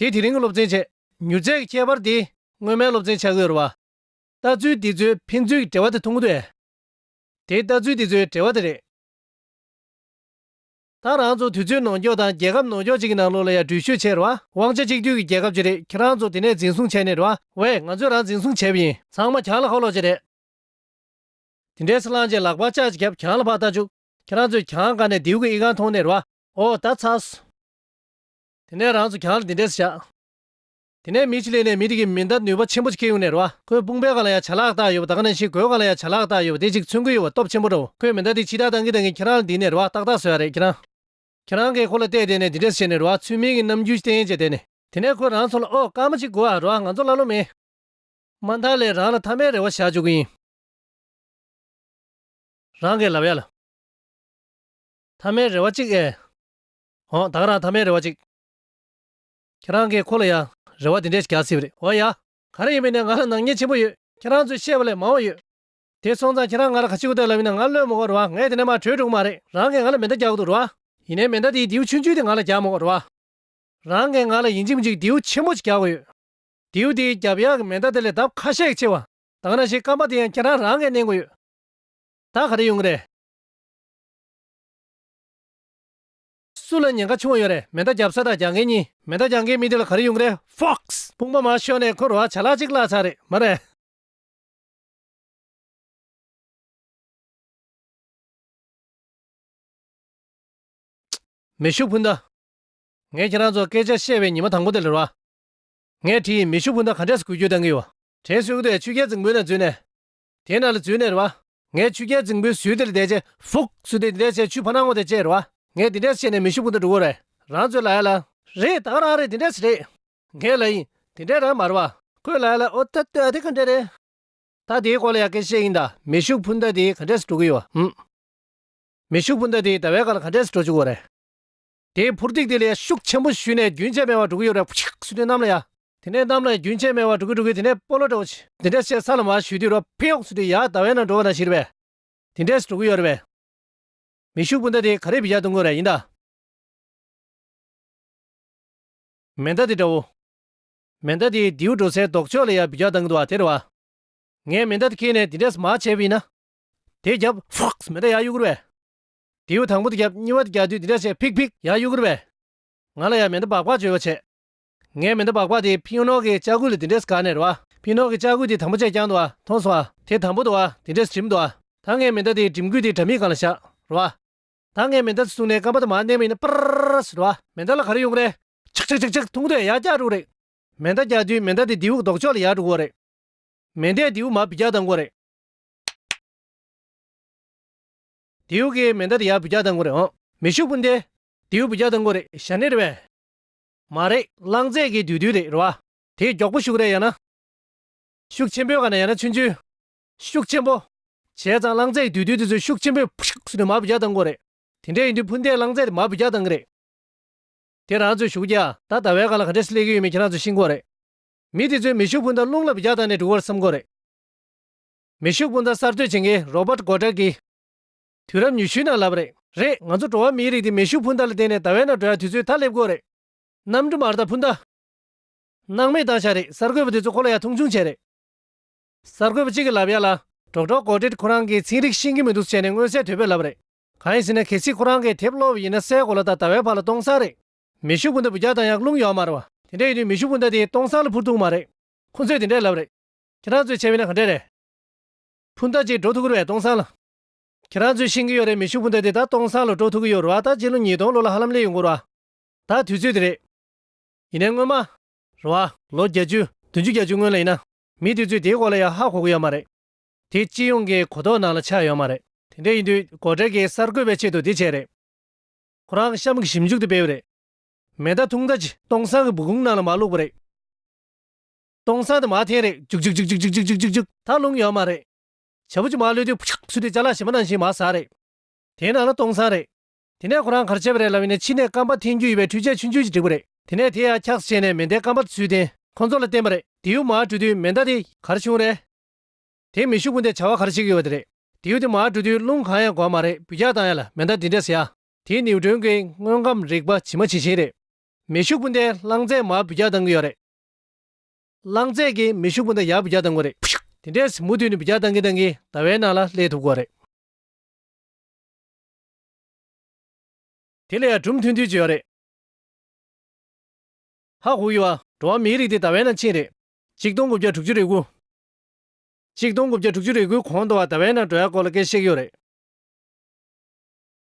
དེ་དེ་རིང་གི་སློབ་ཚན་བྱས། མྱུར་ཚད་ཀྱི་ཁྱད་པར་དེ་སྔོན་མའི་སློབ་ཚན་ཆགས་ཀྱི་ཡོད་རེད་བ། ལྟ་ཚུལ་འདི་ཚོའི་ཕན་ཚུན་གྱི་འབྲེལ་བ་དེ་མཐོང་གི་འདུག་ཨེ། དེ་ལྟ་ཚུལ་འདི་ཚོའི་འབྲེལ་བ་དེ་རེད། ད་རང་ཚོ་དུས་ཚོད་ནོར་འཁྱོག་དང་རྒྱལ་ཁབ་ནོར་འཁྱོག་ཅིག་གི་ནང་ལོགས་ལ་ཡ་འགྲུལ་བཞུད་བྱས་རེད་བ། དབང་ཆ་གཅིག་སྡུད་ཀྱི་རྒྱལ་ཁབ་ཅིག་རེད། ཁྱེད་རང་ཚོ་དེ་ནས་འཛིན་བཟུང་བྱས་ནས་རེད་བ། ཝེ། ང་ཚོས་རང་འཛིན་བཟུང་བྱས་པ་ཡིན། ཚང་མ་གྱང་ལ་ཧོ་ལོག་ཅིག་རེད། དེ་འདྲའི་སི་ལང་ཅེ་ལག་པ་ལྕགས་ཅིག་རྒྱབ་གྱང་ལ་ཕར་ལྟ་བཅུག་ཁྱེད་རང་ཚོས་གྱང་སྒང་ནས་མདེའུ་གི་ཨི་ཁུང་མཐོང་ནས་རེད་བ། ཨོ་ད་ཚར་སོང་། དེ་ནས་རང་ཚོ་གྱང་ལ་འདི་འདྲས་བཞག་དེ་ནས་མི་གཅིག་སླེབས་ནས་མི་དེ་གིས་མེ་མདའ་ནུས་པ་ཆེན་པོ་ཅིག་འཁྱེར་ཡོང་ནས་རེད་བ། ཁོའི་དཔུང་པའི་སྒང་ལ་ཡང་ཇ་ལག་བཏགས་ཡོད་པ། ད་ག་ནང་བཞིན་མགོའི་སྒང་ལ་ཡང་ཇ་ལག་བཏགས་ཡོད་པ། དེ་ཅིག་མཚོན་གྱི་ཡོད་པ། སྟོབས་ཆེན་པོ་འདྲ་བོ། ཁོས་མེ་མདའ་དེ་ཕྱི་ལྟག་བཏང་གིན་བཏང་གིན་ཁྱེད་རང་ལ་འདི་ནས་རེད་བ། ཏག་ཏག་བཟོ་ཡ་རེད་ཁྱེད་རང་། ཁྱེད་རང་གིས་ཁོ་ལ་བལྟས་བསྡད་ནས་འདི་འདྲས་བྱས་ནས་རེད་བ། ཚུལ་མིན་གྱི་རྣམ་འགྱུར་བསྟན་བྱས་བསྡད་ནས། དེ་ནས་ཁོས་རང་ཚོ་ལ་ཨོ་སྐར་མ་གཅིག་དགོས་ཨ་རེད་བ། ང་ཚོ་ཀླ་ཀློ་མིན། མ་མཐའ་ལས་རང་ལ་མཐའ་མའི་རེ་བ་བཞག་བཅུག་གི་ཡིན། རང་གིས་ལབ་ཡ་ལ། མཐའ་མའི་རེ་བ་གཅིག་ཨེ། ཨོ་ད་ག་རང་མཐའ་མའི་རེ་བ་གཅིག་ཁྱེད་རང་གིས་ཁོ་ལ་ཡ་རེ་བ་དེ་འདྲས་ཤིག་རྒྱག་སྲིད་པ་རེད། འོ་ཡ། ག་རེ་ཡིན་པ་ཡིན་ནའི་ང་ལ་ནག་ཉེས་ཆེན་པོ་ཡོད། ཁྱེད་རང་ཚོས་བཤད་པ་ལས་མང་བ་ཡོད། དེ་སོང་ཙང་ཁྱེད་རང་ང་ལ་ག་ཅི་དགོས་འདུག་ལབ་ཡིན་ན། ང་གློད་མི་དགོས་རེད་བ། ངས་དེ་ནས་མར་བྲོས་འགྲོ་གི་མ་རེད། རང་གིས་ང་ལ་མེ་མདའ་རྒྱག་གི་འདུག་རེད་བ། ཡིན་ནའི་མེ་མདའ་དེའི་མདེའུ་ཆུང་ཆུང་དེ་ང་ལ་རྒྱག་མི་དགོས་རེད་བ། རང་གིས་ང་ལ་ཡིན་གཅིག་མིན་གཅིག་མདེའུ་ཆེན་པོ་ཞིག་རྒྱག་དགོས་ཡོད། མདེའུ་དེ་རྒྱབ་ཡག་གི་མེ་མདའ་དེ་ལས་ལྡབ་ཁ་ཤས་ཆེ་བ། ད་ག་ནང་བཞིན་རྐང་པ་དེ་ཡང་ཁྱེད་རང་རང་གིས་མནན་དགོས་ཡོད། ད་ག་རེ་ཡོང་གི་རེད། སུ་ལ་ཉེན་ཁ་ཆུང་བ་ཡོད་རེད། མེ་མདའ་རྒྱབ་ས་དང་རྒྱག་མཁན་གཉིས། མེ་མདའ་རྒྱག་མཁན་མི་དེ་ལ་ག་རེ་ཡོང་གི་རེད། ཧྥོགས། དཔུང་པ་མར་ཤོར་ནས་ཁོ་རུ་བ་ཇ་ལག་གཅིག་བརླག་ཚར་རེད། མ་རེད། མེ་ཤུགས་འཕུར་མདའ། ངས་ཁྱེད་རང་ཚོར་སྐད་ཆ་བཤད་པའི་ཉི་མ་དང་པོ་དེ་ལ་རེད་བ། ངས་དྲིས་ཡིན། མེ་ཤུགས་འཕུར་མདའ་ག་འདྲས་སེ་འགུལ་སྐྱོད་གཏང་གི་ཡོད། དྲན་གསོ་གི་འདུག་གས། ཆུ་རྐྱལ་རྫིང་བུའི་ནང་འཛུལ་ནས། དེའི་ནང་ལ་འཛུལ་ནས་རེད་བ། ངས་ཆུ་རྐྱལ་རྫིང་བུའི་ཟུར་དེ་ལ་བསྡད་བྱས་ཧྥུག་ཟེར་དེ་འདི་འདྲས་བྱས་ཆུ་ཕར་ནང་ངོ་དེ་བཅད་རེད་བ། ངས་འདི་འདྲས་བྱས་ནས་མེ་ཤུགས་འཕུར་མདའ་འགྲོ་གི་རེད། རང་ཚོས་ལབ་ཡ་ལ། རེད། ད་ག་རང་རེད། འདི་འདྲས་རེད། ངས་ལབ་ཡིན། དེ་འདྲས་རང་མ་རེད་བ། ཁོས་ལབ་ཡ་ལ། ཨོ་ད་ལྟོས་ཨ། དེ་ག་འདྲས་རེད། ད་དེའི་སྐོར་ལ་ཡང་སྐད་ཆ་བཤད་ཡིན་ད། མེ་ཤུགས་འཕུར་མདའ་དེ་ག་འདྲས་སེ་འགྲོ་གི་ཡོད། ཧུམ། མེ་ཤུགས་འཕུར་མདའ་དེ་ཟླ་བའི་སྒང་ལ་ག་འདྲས་སེ་འགྲོ་བཅུག་གི་ཡོད་རེད། དེའི་འཕུར་ཐིག་དེ་ལས་ཤུགས་ཆེན་པོ་ཞུས་ནས་རྒྱུན་ཆད་མེད་པར་འགྲོ་གི་ཡོད་རེད། ཕུ་ཤུག་ཟེར་དུས་གནམ་ལ་ཡར། དེ་ནས་གནམ་ལ་རྒྱུན་ཆད་མེད་པར་འགྲོ་གི་འགྲོ་གི། དེ་ནས་སྤོ་ལོ་འདྲ་བོ་ཅིག་དེ་འདྲས་བྱས་ས་ལ་མར་གཞུས་དུས་རོ། ཕིའོ་ཟེར་དུས་ཡར་ཟླ་བའི་ནང་འགྲོ་བ་ནང་བཞིན་རེད་པས། དེ་འདྲས་སེ་འགྲོ་གི་ཡོད་རེད་པས། མེ་ཤུགས་འཕུར་མདའ་དེ་ག་རེ་འབུད་རྒྱག་གཏོང་གི་ཡོད་རེད། ཡིན་ད། མེ་མདའ་དེ་འདྲ་བོ། མེ་མདའ་དེ་མདེའུ་འགྲོ་སའི་ལྡོག་ཕྱོགས་ལ་ཡར་འབུད་རྒྱག་གཏོང་གི་འདུག་པ། དེ་རེད་པ། ངས་མེ་མདའ་དེ་ཁྱེར་ནས་འདི་འདྲས་མར་བྱས་པ་ཡིན་ན། དེ་རྒྱབ་ཕོག་མེ་མདའ་ཡར་གཡུག་གི་རེད་པས། མདེའུ་དང་པོ་དེ་རྒྱབ། གཉིས་པ་དེ་རྒྱག་དུས་འདི་འདྲས་བྱས་ཕིག་ཕིག་ཡར་གཡུག་གི་རེད་པས། ང་ལ་ཡང་མེ་མདའ་སྦག་སྦག་བྱོས་པ་བྱས། ངས་མེ་མདའ་སྦག་སྦག་དེ་ཕི་ནོ་གི་ལྕགས་སྐུད་ལ་འདི་འདྲས་བསྒར་ནས་རེད་པ། ཕི་ནོ་གི་ལྕགས་སྐུད་དེ་དམ་པོ་བྱས་བརྐྱངས་འདུག་པ། མཐོང་སོང་ཨ། དེ་དམ་པོ་འདུག་པ། འདི་འདྲས་སེ་གྲིམ་འདུག་པ། ད་ངས་མེ་མདའ་དེ་གྲིམ་སྐུད་དེ་དྲ་མིག་སྒང་ལ་བཞག་རེད་པ། ད་ངས་མེ་མདའ་དེ་བཟུང་ནས་རྐང་པ་དེ་མར་མནན་པ་ཡིན་ན་པར་ཟེར་རེད་པ། མེ་མདའ་ལ་ག་རེ་ཡོང་གི་རེད། ཆག་ཆག་ཆག་ཆག་ཐུང་ཐུང་ཡར་བཀྱག་འགྲོ་གི་རེད། མེ་མདའ་རྒྱག་དུས་མེ་མདའ་དེ་མདེའུ་ལྡོག་ཕྱོགས་ལ་ཡར་འགྲོ་གི་རེད། མེ་མདས་མདེའུ་མར་འབུད་རྒྱག་གཏོང་གི་རེད། མདེའུ་གིས་མེ་མདའ་དེ་ཡར་འབུད་རྒྱག་གཏོང་གི་རེད། ཨོ། མེ་ཤུགས་འཕུར་མདས་མདེའུ་འབུད་རྒྱག་གཏོང་གི་རེད། ཞྭ་སྣེ་རེད་པས། མ་རེད། རླངས་རྫས་ཀྱི་རྡུལ་རྡུལ་རེད། རེད་པ། དེ་མགྱོགས་པོ་ཞེ་དྲག་རེད། ཡང་ན། ཤུགས་ཆེན་པོའི་སྒང་ནས་ཡང་ན་ཆུང་ཆུང་། ཤུགས་ཆེན་པོ། བྱས་ཙང་རླངས་རྫས་ཀྱི་རྡུལ་རྡུལ་དེ་ཚོས་ཤུགས་ཆེན་པོས་ཕུ་ཤུག་ཟེར་ནས་མར་འབུད་རྒྱག་གཏོང་གི་རེད། དེ་འདྲ་ཡིན་དུས་འཕུར་མདས་རླངས་རྫས་དེ་མར་འབུད་རྒྱག་གཏོང་གི་རེད། དེ་རང་ཚོས་ཞུ་རྒྱུ་ཡ། ད་ཟླ་བའི་སྒང་ལ་ག་འདྲས་སེ་སླེབས་ཀྱི་ཡོད་མེད་ཁྱེད་རང་ཚོས་ཤེས་ཀྱི་ཡོད་རེད། མི་དེ་ཚོས་མེ་ཤུགས་འཕུར་མདའ་རླུང་ལ་འབུད་རྒྱག་བཏང་ནས་འགྲོ་གི་རེད་བསམ་གྱི་ཡོད་རེད། མེ་ཤུགས་འཕུར་མདའ་གསར་གཏོད་བྱེད་མཁན་རོ་བར་ཊི་གོ་ཌར་གྱིས། དུས་རབས་ཉི་ཤུའི་ནང་ལབ་པ་རེད། རེད། ང་ཚོ་འགྲོ་བ་མིའི་རིགས་དེ་མེ་ཤུགས་འཕུར་མདའ་ལ་བརྟེན་ནས་ཟླ་བའི་ནང་འགྲོ་ཡ་དུས་ཚོད་ད་སླེབས་ཀྱི་ཡོད་རེད། གནམ་གྲུ་མ་རེད་ད། འཕུར་མདའ། སྣང་མེད་བཏང་བཞག་རེད། གསར་འགོད་པ་དེ་ཚོ་ཁོ་ལ་ཡ་མཐོང་ཆུང་བྱས་རེད། གསར་འགོད་པ་གཅིག་གིས་ལབ་ཡ་ལ། ཌོག་ཊར་གོ་ཌེཊ་ཁོ་རང་གིས་ཚན་རིག་ཤེས་ཀྱི་མི་འདུག་ཟེར་ནས་མངོན་གསལ་དོད་པོས་ལབ་པ་རེད། གང་ཡིན་ཟེར་ན་གལ་སྲིད་ཁོ་རང་གིས་དེབ་ཀློག་པ་ཡིན་ན་སའི་གོ་ལ་དང་ཟླ་བའི་བར་ལ་སྟོང་སང་རེད། མེ་ཤུགས་འཕུར་མདའ་འབུད་རྒྱག་བཏང་ཡག་རླུང་ཡོད་མ་རེད་པ། དེ་འདྲ་ཡིན་དུས་མེ་ཤུགས་འཕུར་མདའ་དེ་སྟོང་སང་ལ་འཕུར་ཐུབ་ཀྱི་མ་རེད། ཁོ་ཚོས་དེ་འདྲས་ལབ་པ་རེད། ཁྱེད་རང་ཚོས་བྱས་པ་ཡིན་ན་ག་འདྲས་རེད། འཕུར་མདའ་ཅིག་འགྲོ་ཐུབ་ཀྱི་རེད་པས་སྟོང་སང་ལ། ཁྱེད་རང་ཚོས་ཤེས་ཀྱི་ཡོད་རེད། མེ་ཤུགས་འཕུར་མདའ་དེ་ད་སྟོང་སང་ལ་འགྲོ་ཐུབ་ཀྱི་ཡོད་རེད་པ། ད་སྤྱི་ལོ་ཉིས་སྟོང་ལོ་ལ་ཧ་ལམ་སླེབས་ཡོང་གི་རེད་པ། ད་དུས་ཚོད་དེ་རེད། ཡིན་ནའི་སྔོན་མ། རེད་པ། ལོ་བརྒྱད་ཅུ། བདུན་ཅུ་བརྒྱད་ཅུ་སྔོན་ལ་ཡིན་ན། མི་དེ་ཚོས་དེའི་སྐོར་ལ་ཡང་ཧ་གོ་གི་ཡོད་མ་རེད། དེ་སྤྱི་ཡོངས་ཀྱི་གོ་རྟོགས་ནང་ལ་ཆགས་ཡོད་མ་རེད། དེ་འདྲ་ཡིན་དུས་གོ་ཌར་གྱིས་གསར་འགོད་པའི་ཆེད་དུ་འདི་བྱས་རེད། ཁོ་རང་གཤམ་གྱི་ཞིབ་འཇུག་དེ་སྤེལ་བ་རེད། མེ་མདའ་ཐུང་མདའ་ཅིག་སྟོང་སང་གི་སྦུག་ཁུང་ནང་ལ་མར་བླུགས་པ་རེད། སྟོང་སང་དེ་མར་འཐེན་རེད། ཇུག་ཇུག་ཇུག་ཇུག་ཇུག་ཇུག་ཇུག་ཇུག་ཇུག་ད་རླུང་ཡོད་མ་རེད། བྱ་སྤུ་ཅིག་མར་གློད་དུས་ཕུ་ཤུག་ཟེར་དུས་ཅ་ལག་གཞན་པ་ནང་བཞིན་མར་ཟག་རེད། དེའི་ནང་ལ་སྟོང་སང་རེད། དེ་ནས་ཁོ་རང་ག་རེ་བྱས་པ་རེད་ལབ་ཡིན་ན། ཕྱི་ནས་རྐང་པ་འཐེན་རྒྱུ་ཡོད་པའི་འཕྲུལ་ཆས་ཆུང་ཆུང་ཅིག་བསྒྲིགས་པ་རེད། དེ་ནས་དེ་ཡར་འཁྱགས་སེ་བྱས་ནས་མེ་མདའི་རྐང་པ་དེ་ཚུར་བསྟན། ཁོ་ཚོ་ལ་བསྟན་པ་རེད། མདེའུ་མར་འགྲོ་དུས་མེ་མདའ་དེ་ག་རེ་བྱུང་རེད། དེ་མེ་ཤུགས་འཕུར་མདའི་བྱ་བ་ག་རེ་བྱེད་ཀྱི་ཡོད་པ་དེ་རེད། མདེའུ་དེ་མར་འགྲོ་དུས་རླུང་གང་ཡང་དགོས་མ་རེད། འབུད་རྒྱག་བཏང་ཡ་ལ་མེ་མདའ་འདི་འདྲས་ཟེར་ཡ། དེ་ནིའུ་ཊོན་གྱི་དངོས་ཁམས་རིག་པ་ཇི་མ་ཇི་བཞིན་རེད། མེ་ཤུགས་འཕུར་མདའི་རླངས་རྫས་མར་འབུད་རྒྱག་བཏང་གི་ཡོད་རེད། རླངས་རྫས་ཀྱིས་མེ་ཤུགས་འཕུར་མདའ་ཡར་འབུད་རྒྱག་བཏང་གི་རེད། དེ་འདྲས་མུ་མཐུད་ནས་འབུད་རྒྱག་བཏང་གིན་བཏང་གིན་ཟླ་བའི་ནང་ལ་སླེབས་ཐུབ་ཀྱི་ཡོད་རེད། དེ་ལ་ཡང་སྒྲུང་ཐུང་ཐུང་ཅིག་ཡོད་རེད། ཧ་གོ་གི་ཡོད་པ། འགྲོ་བ་མིའི་རིགས་དེ་ཟླ་བའི་ནང་ཕྱིན་རེད། གཅིག་སྟོང་དགུ་བརྒྱ་དྲུག་ཅུ་རེ་དགུ། གཅིག་སྟོང་དགུ་བརྒྱ་དྲུག་ཅུ་རེ་དགུའི་གོང་དུ་བ་ཟླ་བའི་ནང་འགྲོ་ཡ་སྐོར་ལ་སྐད་ཆ་བཤད་ཀྱི་ཡོད་རེད།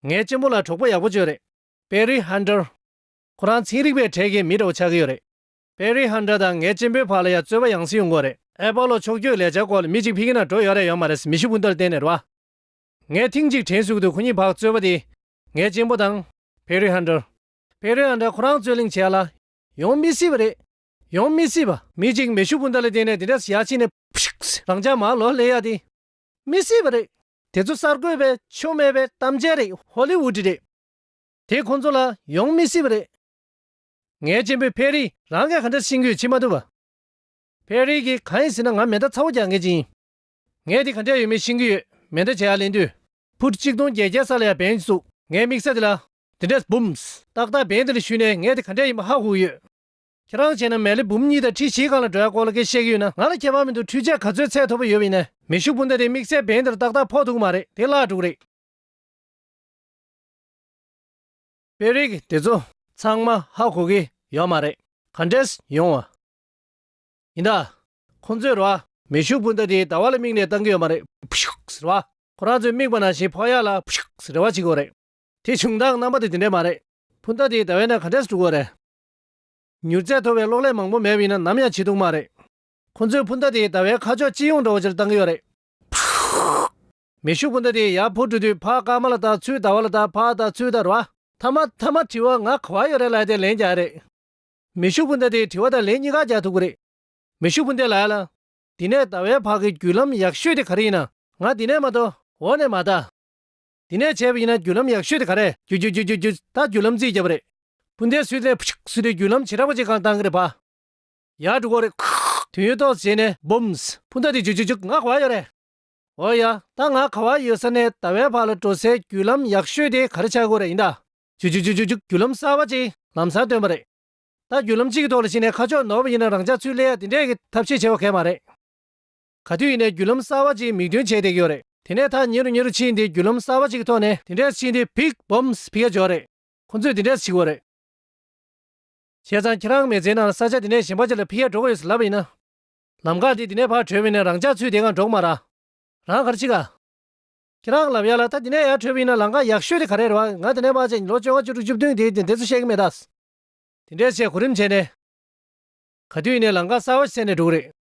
ངའི་གཅེན་པོ་ལ་གྲོགས་པོ་ཡག་པོ་ཅིག་ཡོད་རེད། པེ་རི་ཧན་ཏར། ཁོ་རང་ཚན་རིག་པའི་གྲས་ཀྱི་མི་འདྲ་བོ་ཆགས་ཀྱི་ཡོད་རེད། པེ་རི་ཧན་ཏར་དང་ངའི་གཅེན་པོའི་བར་ལ་ཡང་རྩོད་པ་ཡང་སེ་ཡོང་གི་ཡོད་རེད། ཨེ་པོ་ལོ་ཕྱོགས་བསྐྱོད་ལས་འཆར་སྐོར་ལ་མི་གཅིག་ཕ་གི་ནང་འགྲོ་ཡོད་རེད་ཡོད་མ་རེད། མེ་ཤུགས་འཕུར་མདའ་ལ་བརྟེན་ནས་རེད་པ། ངས་ཐེངས་གཅིག་དྲན་གསོ་གི་འདུག་ཁོ་གཉིས་བར་རྩོད་པ་དེ། ངའི་གཅེན་པོ་དང་། པེ་རི་ཧན་ཏར། པེ་རི་ཧན་ཏར་ཁོ་རང་རྩོད་གླེང་བྱེད་ཡ་ལ། ཡོང་མི་སྲིད་པ་རེད། ཡོང་མི་སྲིད་པ། མི་གཅིག་མེ་ཤུགས་འཕུར་མདའ་ལ་བརྟེན་ནས་དེ་འདྲ་ཡར་ཕྱིན་ནས་ཕུ་ཤུག་རང་འཇགས་མར་ལོག་སླེབས་ཡ་དེ། མི་སྲིད་པ་རེད། དེ་ཚོ་གསར་འགོད་པའི་ཆོ་མེད་པའི་གཏམ་འཆལ་རེད། ཧོ་ལི་ཝུད་རེད། དེ་ཁོང་ཚོ་ལ་ཡོང་མི་སྲིད་པ་རེད། ངའི་གཅེན་པོས་ཕེ་རི་རང་གིས་ག་འདྲ་ཤེས་ཀྱི་ཡོད་ཤེས་མ་ཐུབ་པ། ཕེ་རི་གིས་གང་ཡིན་ཟེར་ན་ང་མེ་མདའ་ཚ་བོ་རྒྱག་མཁན་ཅིག་ཡིན། ངས་དེ་ག་འདྲ་ཡོད་མེད་ཤེས་ཀྱི་ཡོད། མེ་མདའ་བྱེད་ཡ་ལེན་དུས། ཕུཊ་གཅིག་སྟོང་བརྒྱད་བརྒྱ་ས་ལ་ཡ་འབེན་བཙུགས། ངའི་དམིགས་བསལ་དེ་ལ། དེ་འདྲས་བུམ། ཏག་ཏག་འབེན་དེ་ལ་གཞུས་ནས་ངས་དེ་ག་འདྲ་ཡིན་པ་ཧ་གོ་གི་ཡོད། ཁྱེད་རང་བྱས་ན་མལ་ལེ་འབུམ་གཉིས་དང་ཁྲི་བཞིའི་སྒང་ལ་འགྲོ་ཡ་སྐོར་ལ་སྐད་ཆ་བཤད་ཀྱི་ཡོད་ན་ང་ལ་ཁྱད་པར་མི་འདུག་འཕྲུལ་ཆས་ག་ཚོད་ཚད་མཐོ་པོ་ཡོད་པ་ཡིན་ནའི་མེ་ཤུགས་འཕུར་མདའ་དེ་དམིགས་བསལ་འབེན་དེར་ཏག་ཏག་ཕོག་ཐུབ་ཀྱི་མ་རེད། དེ་བརླག་འགྲོ་གི་རེད། པེ་རིག་དེ་ཚོ་ཚང་མ་ཧ་གོ་གི་ཡོད་མ་རེད། ག་འདྲས་ཡོང་བ། ཡིན་ད། ཁོང་ཚོས་རོ། མེ་ཤུགས་འཕུར་མདའ་དེ་ཟླ་བ་ལ་དམིགས་ནས་བཏང་གི་ཡོད་མ་རེད། ཕུ་ཤུག་ཟེར་བ། ཁོ་རང་ཚོས་དམིགས་པ་ནང་བཞིན་ཕོག་ཡག་ལ་ཕུ་ཤུག་ཟེར་རེ་བ་བྱེད་ཀྱི་ཡོད་རེད། དེ་བྱུང་སྟངས་རྣམ་པ་དེ་དེ་འདྲས་མ་རེད། འཕུར་མདའ་དེ་ཟླ་བའི་ནང་ག་འདྲས་སེ་འགྲོ་གི་ཡོད་རེད། མྱུར་ཚད་མཐོ་བའི་གློག་ཀླད་མང་པོ་མེད་པ་ཡིན་ན་ནམ་ཡང་བྱེད་ཐུབ་མ་རེད། ཁོ་ཚོས་འཕུར་མདའ་དེ་ཟླ་བའི་ཁ་ཕྱོགས་སྤྱི་ཡོངས་འདྲ་བོ་ཅིག་ལ་བཏང་གི་ཡོད་རེད། མེ་ཤུགས་འཕུར་མདའ་དེ་ཡར་འཕུར་འགྲོ་དུས་ཕར་སྐར་མ་ལ་ལྟ། ཚུར་ཟླ་བ་ལ་ལྟ། ཕར་ལྟ། ཚུར་ལྟ་རོ། མཐའ་མ་མཐའ་མ་དྲི་བ་ང་ག་པར་ཡོད་རེད་ལབ་ཡ་དེ་ལན་རྒྱག་ཡ་རེད། མེ་ཤུགས་འཕུར་མདའ་དེ་དྲི་བ་དང་ལན་གཉིས་ཀ་རྒྱག་ཐུབ་ཀྱི་རེད། མེ་ཤུགས་འཕུར་མདའ་ལབ་ཡ་ལ། འདི་ནས་ཟླ་བའི་བར་གྱི་བརྒྱུད་ལམ་ཡག་ཤོས་དེ་ག་རེ་ཡིན་ན། ང་འདི་ནས་མ་གཏོགས་འོག་ནས་མ་ལྟ། འདི་ནས་བྱས་པ་ཡིན་ན་བརྒྱུད་ལམ་ཡག་ཤོས་དེ་ག་རེ། རྒྱུ་རྒྱུ་རྒྱུ་རྒྱུ་རྒྱུ་ད་བརྒྱུད་ལམ་རྩིས་བརྒྱབ་པ་རེད། སྤུན་ཟླའི་སུས་དེ་ཕུ་ཤུག་སུས་དེ་བརྒྱུད་ལམ་བྱེ་བྲག་པ་ཅིག་གང་བཏང་གི་རེད་པ། ཡར་འགྲོ་གི་རེད། དུས་ཡུན་ཏོག་ཙམ་བྱས་ནས་བུམ། སྤུན་ཟླ་དེ་རྒྱུག་རྒྱུག་རྒྱུག་ང་ག་བ་ཡོད་རེད། འོ་ཡ། ད་ང་ག་བ་ཡོད་ས་ནས་ཟླ་བའི་བར་ལ་འགྲོ་སའི་བརྒྱུད་ལམ་ཡག་ཤོས་དེ་ག་རེ་ཆགས་ཀྱི་ཡོད་རེད་ཡིན་ད། རྒྱུག་རྒྱུག་རྒྱུག་རྒྱུག་རྒྱུག་བརྒྱུད་ལམ་གསར་པ་ཅིག་ལམ་སང་བཏོན་པ་རེད། ད་བརྒྱུད་ལམ་གཅིག་གི་ཐོག་ལ་ཕྱིན་ནས་ཁ་ཕྱོགས་ནོར་བ་ཡིན་ན་རང་འཇགས་ཚུར་སླེབས་ཡ་དེ་འདྲས་ཀྱི་ཐབས་ཤེས་བྱས་པ་གས་མ་རེད། ག་དུས་ཡིན་ནའི་བརྒྱུད་ལམ་གསར་པ་ཅིག་མིག་མདུན་བྱས་བསྡད་ཀྱི་ཡོད་རེད། དེ་ནས་ད་ཉེ་རུ་ཉེ་རུ་ཕྱིན་ཏེ་བརྒྱུད་ལམ་གསར་པ་ཅིག་གི་ཐོག་ནས་དེ་འདྲས་ཕྱིན་ཏེ་བིག་བམ་སི་ཕི་ཡ་འཇོག་རེད། ཁོ་ཚོས་དེ་འདྲས་བྱེད་ཀྱི་ཡོད་རེད། བྱས་ཙང་ཁྱེད་རང་མི་ཚེའི་ནང་ས་ཆ་དེ་ནས་གཞན་པ་ཅིག་ལ་ཕི་ཡ་འགྲོ་གི་ཡོད་ཟེར་ལབ་པ་ཡིན་ན། ལམ་ཁ་དེ་དེ་ནས་ཕར་བྲོས་པ་ཡིན་ན་རང་འཇགས་ཚུར་དེ་གང་འགྲོ་གི་མ་རེད། རང་ག་རེ་བྱེད་ག་ཁྱེད་རང་ལབ་ཡ་ལ་ད་དེ་ནས་ཡར་བྲོས་པ་ཡིན་ན་ལམ་ཁ་ཡག་ཤོས་དེ་ག་རེ་རེད་བ། ང་དེ་ནས་ཕར་ཕྱིན་ལོ་བཅོ་ལྔ་བཅུ་དྲུག་བཅུ་བདུན་དེ་དེ་འདྲས་ཚོ་བཤད་ཀྱི་མེད་ད། དེ་འདྲས་བྱས་གོ་རིམ་བྱས་ནས། ག་དུས་ཡིན་ནའི་ལམ་ཁ་གསར་པ་ཞིག་བཙལ་ནས་འགྲོ་གི་རེད།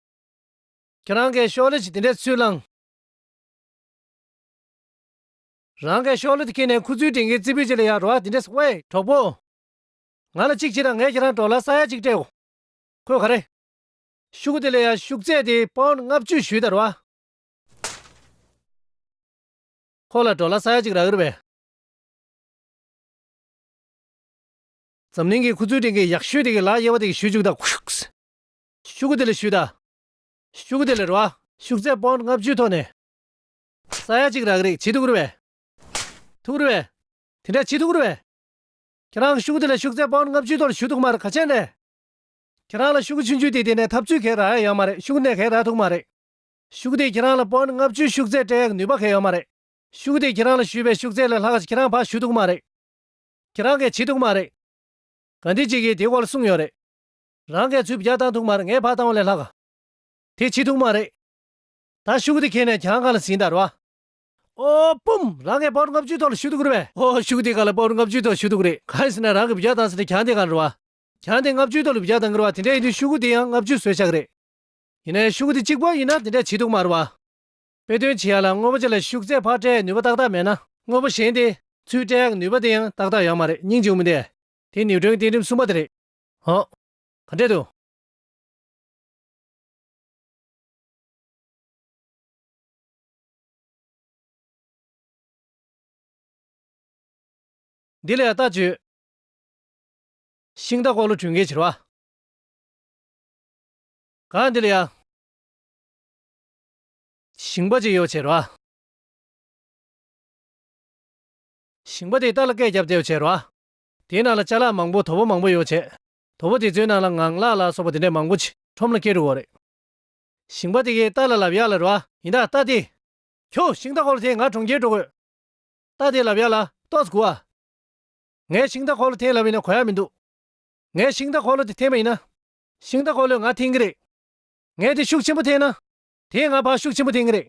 ཁྱེད་རང་གིས་ཤོག་ལེ་ཞིག་དེ་འདྲས་ཚུར་བླངས། རང་གིས་ཤོག་ལེ་དེ་ཁྱེར་ནས་ཁུ་ཚུར་དྲན་གྱི་རྩེ་ཕུད་ཅིག་ལ་ཡར་རོ་བ་དེ་འདྲས། ཝེ་གྲོགས་པོ། ང་ལ་གཅིག་བྱེད་དང་། ངས་ཁྱེད་རང་ཌོ་ལར་ས་ཡ་གཅིག་སྤྲད་འོ། ཁོས་ག་རེ། ཤོག་གུ་དེ་ལ་ཡ་ཤུགས་ཚད་དེ་པའོན་ལྔ་བཅུ་ཞུས་དང་རོ་བ། ཁོ་ལ་ཌོ་ལར་ས་ཡ་གཅིག་རག་གི་རེད་པས། འཛམ་གླིང་གི་ཁུ་ཚུར་སྤྲིན་གྱི་ཡག་ཤོས་དེ་གི་ལག་གཡས་པ་དེ་གི་ཞུ་བཅུག་དང་། ཤུ་གུ་དེ་ལ་ཞུ་དང་། ཤུ་གུ་དེ་ལ་རོ་ཨ། ཤུགས་ཚད་པའོན་ལྔ་བཅུའི་ཐོག་ནས་ས་ཡ་གཅིག་རག་གི་རེད། བྱེད་ཐུབ་ཀྱི་རེད་པས། ཐུབ་ཀྱི་རེད་པས། དེ་འདྲ་བྱེད་ཐུབ་ཀྱི་རེད་པས། ཁྱེད་རང་ཤུ་གུ་དེ་ལ་ཤུགས་ཚད་པའོན་ལྔ་བཅུའི་ཐོག་ལ་ཞུ་ཐུབ་མ་རེད། ག་ཅན་རེད། ཁྱེད་རང་ལ་ཤུ་གུ་ཆུང་ཆུང་དེ་དེ་ནས་ཐབས་ཚུལ་གས་རག་ཡ་ཡོད་མ་རེད། ཤུ་གུ་ནས་གས་རག་ཐུབ་མ་རེད། ཤུ་གུ་དེས་ཁྱེད་རང་ལ་པའོན་ལྔ་བཅུའི་ཤུགས་ཚད་སྤྲད་ཡག་ནུས་པ་གས་ཡོད་མ་རེད། ཤུ་གུ་དེས་ཁྱེད་རང་ལ་ཞུས་པའི་ཤུགས་ཚད་ལས་ལྷག་ཁྱེད་རང་ཕར་ཞུ་ཐུབ་མ་རེད། ཁྱེད་རང་གིས་བྱེད་ཐུབ་མ་རེད། ག་འདི་གཅིག་གིས་དེའི་སྐོར་ལ་གསུངས་ཡོད་རེད། རང་གིས་ཚུར་བརྒྱ་བཏང་ཐུབ་མ་རེད། ངས་ཕར་བཏང་བ་ལས་ལྷག་ག་དེ་བྱེད་ཐུབ་མ་རེད། ད་ཤུ་གུ་དེ་ཁྱེར་ནས་གྱང་སྒང་ལ་ཟིན་དང་རོ་ཨ། ཨོ་པུམ། རང་གིས་པའོན་ལྔ་བཅུའི་ཐོག་ལ་ཞུ་ཐུབ་ཀྱི་རེད་པས། ཨོ་ཤུ་གུ་དེ་སྒང་ལ་པའོན་ལྔ་བཅུའི་ཐོག་ཞུ་ཐུབ་ཀྱི་རེད། གང་ཡིན་ཟེར་ན་རང་གིས་བརྒྱ་བཏང་ཟེར་ནས་གྱང་དེ་སྒང་རོ་ཨ། གྱང་དེ་ལྔ་བཅུའི་ཐོག་ལ་བརྒྱ་བཏང་གི་རེད་པ། དེ་འདྲ་ཡིན་དུས་ཤུ་གུ་དེ་ཡང་ལྔ་བཅུ་བཟོས་བཞག་གི་རེད། ཡིན་ནའི་ཤུ་གུ་དེ་གཅིག་པོ་ཡིན་ན་དེ་འདྲ་བྱེད་ཐུབ་མ་རེད་པ། དཔེ་སྟོན་བྱེད་ཡ་ལ་དངོས་པོ་ཅིག་ལ་ཤུགས་ཚད་ཕར་སྤྲད་ནུས་པ་ཏག་ཏག་མེད་ན། དངོས་པོ་གཞན་དེ་ཚུར་སྤྲད་ཡག་ནུས་པ་དེ་ཡང་ཏག་ཏག་ཡོད་མ་རེད། སྙིང་རྗེ་མོ་འདི། དེ་ནིའུ་ཊོན་གྱི་བསྟན་ཁྲིམས་གསུམ་པ་དེ་རེད། ཧོ། ག་འདྲས་འདུག་འདི་ལ་ཡ་ལྟ་བྱོས། ཤིང་རྟ་འཁོར་ལོ་གྲོན་ཁྱེར་བྱེད་རོ་ཨ། གང་འདི་ལ་ཡ། ཞིང་པ་ཅིག་ཡོད་བྱེད་རོ་ཨ། ཞིང་པ་དེས་རྟ་ལ་སྐད་བརྒྱབ་བསྡད་ཡོད་བྱེད་རོ་ཨ། དེའི་ནང་ལ་ཅ་ལག་མང་པོ་དོ་པོ་མང་པོ་ཡོད་བྱེད། དོ་པོ་དེ་ཚོའི་ནང་ལ་ངང་ལག་ལ་སོགས་པ་དེ་འདྲས་མང་པོ་ཅིག་ཁྲོམ་ལ་སྐྱེལ་འགྲོ་གི་རེད། ཞིང་པ་དེ་གིས་རྟ་ལ་ལབ་ཡ་ལ་རོ་ཨ། ཡིན་ད་རྟ་དེ། ཁྱོད་ཤིང་རྟ་འཁོར་ལོ་དེ་ང་གྲོང་ཁྱེར་འགྲོ་དགོས། རྟ་དེས་ལབ་ཡ་ལ་ཏོག་ཙམ་སྒུག་ཨ། ངས་ཤིང་རྟ་འཁོར་ལོ་འཐེན་ལབ་ཡིན་ན་གོ་ཡ་མི་འདུག་ངས་ཤིང་རྟ་འཁོར་ལོ་དེ་འཐེན་པ་ཡིན་ན། ཤིང་རྟ་འཁོར་ལོས་ང་འཐེན་གྱི་རེད། ངས་དེ་ཤུགས་ཆེན་པོ་འཐེན་ན། དེས་ང་ཕར་ཤུགས་ཆེན་པོ་འཐེན་གྱི་རེད།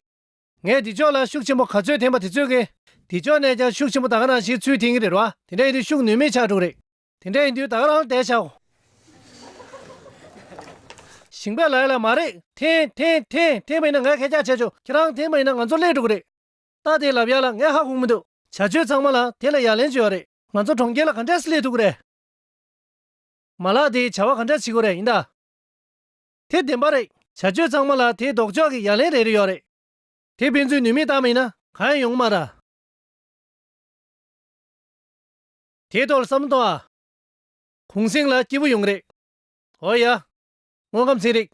ངས་འདི་ཕྱོགས་ལ་ཤུགས་ཆེན་པོ་ག་ཚོད་འཐེན་པ་དེ་ཚོད་ཀྱིས། འདི་ཕྱོགས་ནས་ཀྱང་ཤུགས་ཆེན་པོ་ད་ག་ནང་བཞིན་ཚུར་འཐེན་གྱི་རེད་རོ། དེ་འདྲ་ཡིན་དུས་ཤུགས་ནུས་མེད་ཆགས་འགྲོ་གི་རེད། དེ་འདྲ་ཡིན་དུས་ད་ག་རང་ལ་བསྡད་བཞག་གོ། ཞིང་པས་ལབ་ཡ་ལ་མ་རེད། འཐེན་འཐེན་འཐེན། འཐེན་པ་ཡིན་ན་ངས་ཁྱེད་ཅག་བྱས་ཆོག་ཁྱེད་རང་འཐེན་པ་ཡིན་ན་ང་ཚོ་སླེབས་འགྲོ་གི་རེད། རྟ་དེས་ལབ་ཡ་ལ་ངས་ཧ་གོ་གི་མི་འདུག་བྱ་སྤྱོད་ཚང་མ་ལ་དེ་ལ་ཡ་ལན་ཅིག་ཡོད་རེད། ང་ཚོ་གྲོང་ཁྱེར་ལ་ག་འདྲས་སེ་སླེབས་ཐུབ་ཀྱི་རེད། མ་ལག་དེས་བྱ་བ་ག་འདྲས་བྱེད་ཀྱི་རེད་ཡིན་ད། དེ་བདེན་པ་རེད། བྱ་སྤྱོད་ཚང་མ་ལ་དེའི་ལྡོག་ཕྱོགས་ཀྱི་ཡ་ལན་རེ་རེ་ཡོད་རེད། དེ་ཕན་ཚུན་ནུས་མེད་བཏང་བ་ཡིན་ན་གང་ཡང་ཡོང་གི་མ་རེད། དེའི་ཐོག་ལ་བསམ་བློ་གཏོང་ཨ། གུང་གསེང་ལ་སྐྱིད་པོ་ཡོང་གི་རེད། འོ་ཡ། དངོས་ཁམས་ཚན་རིག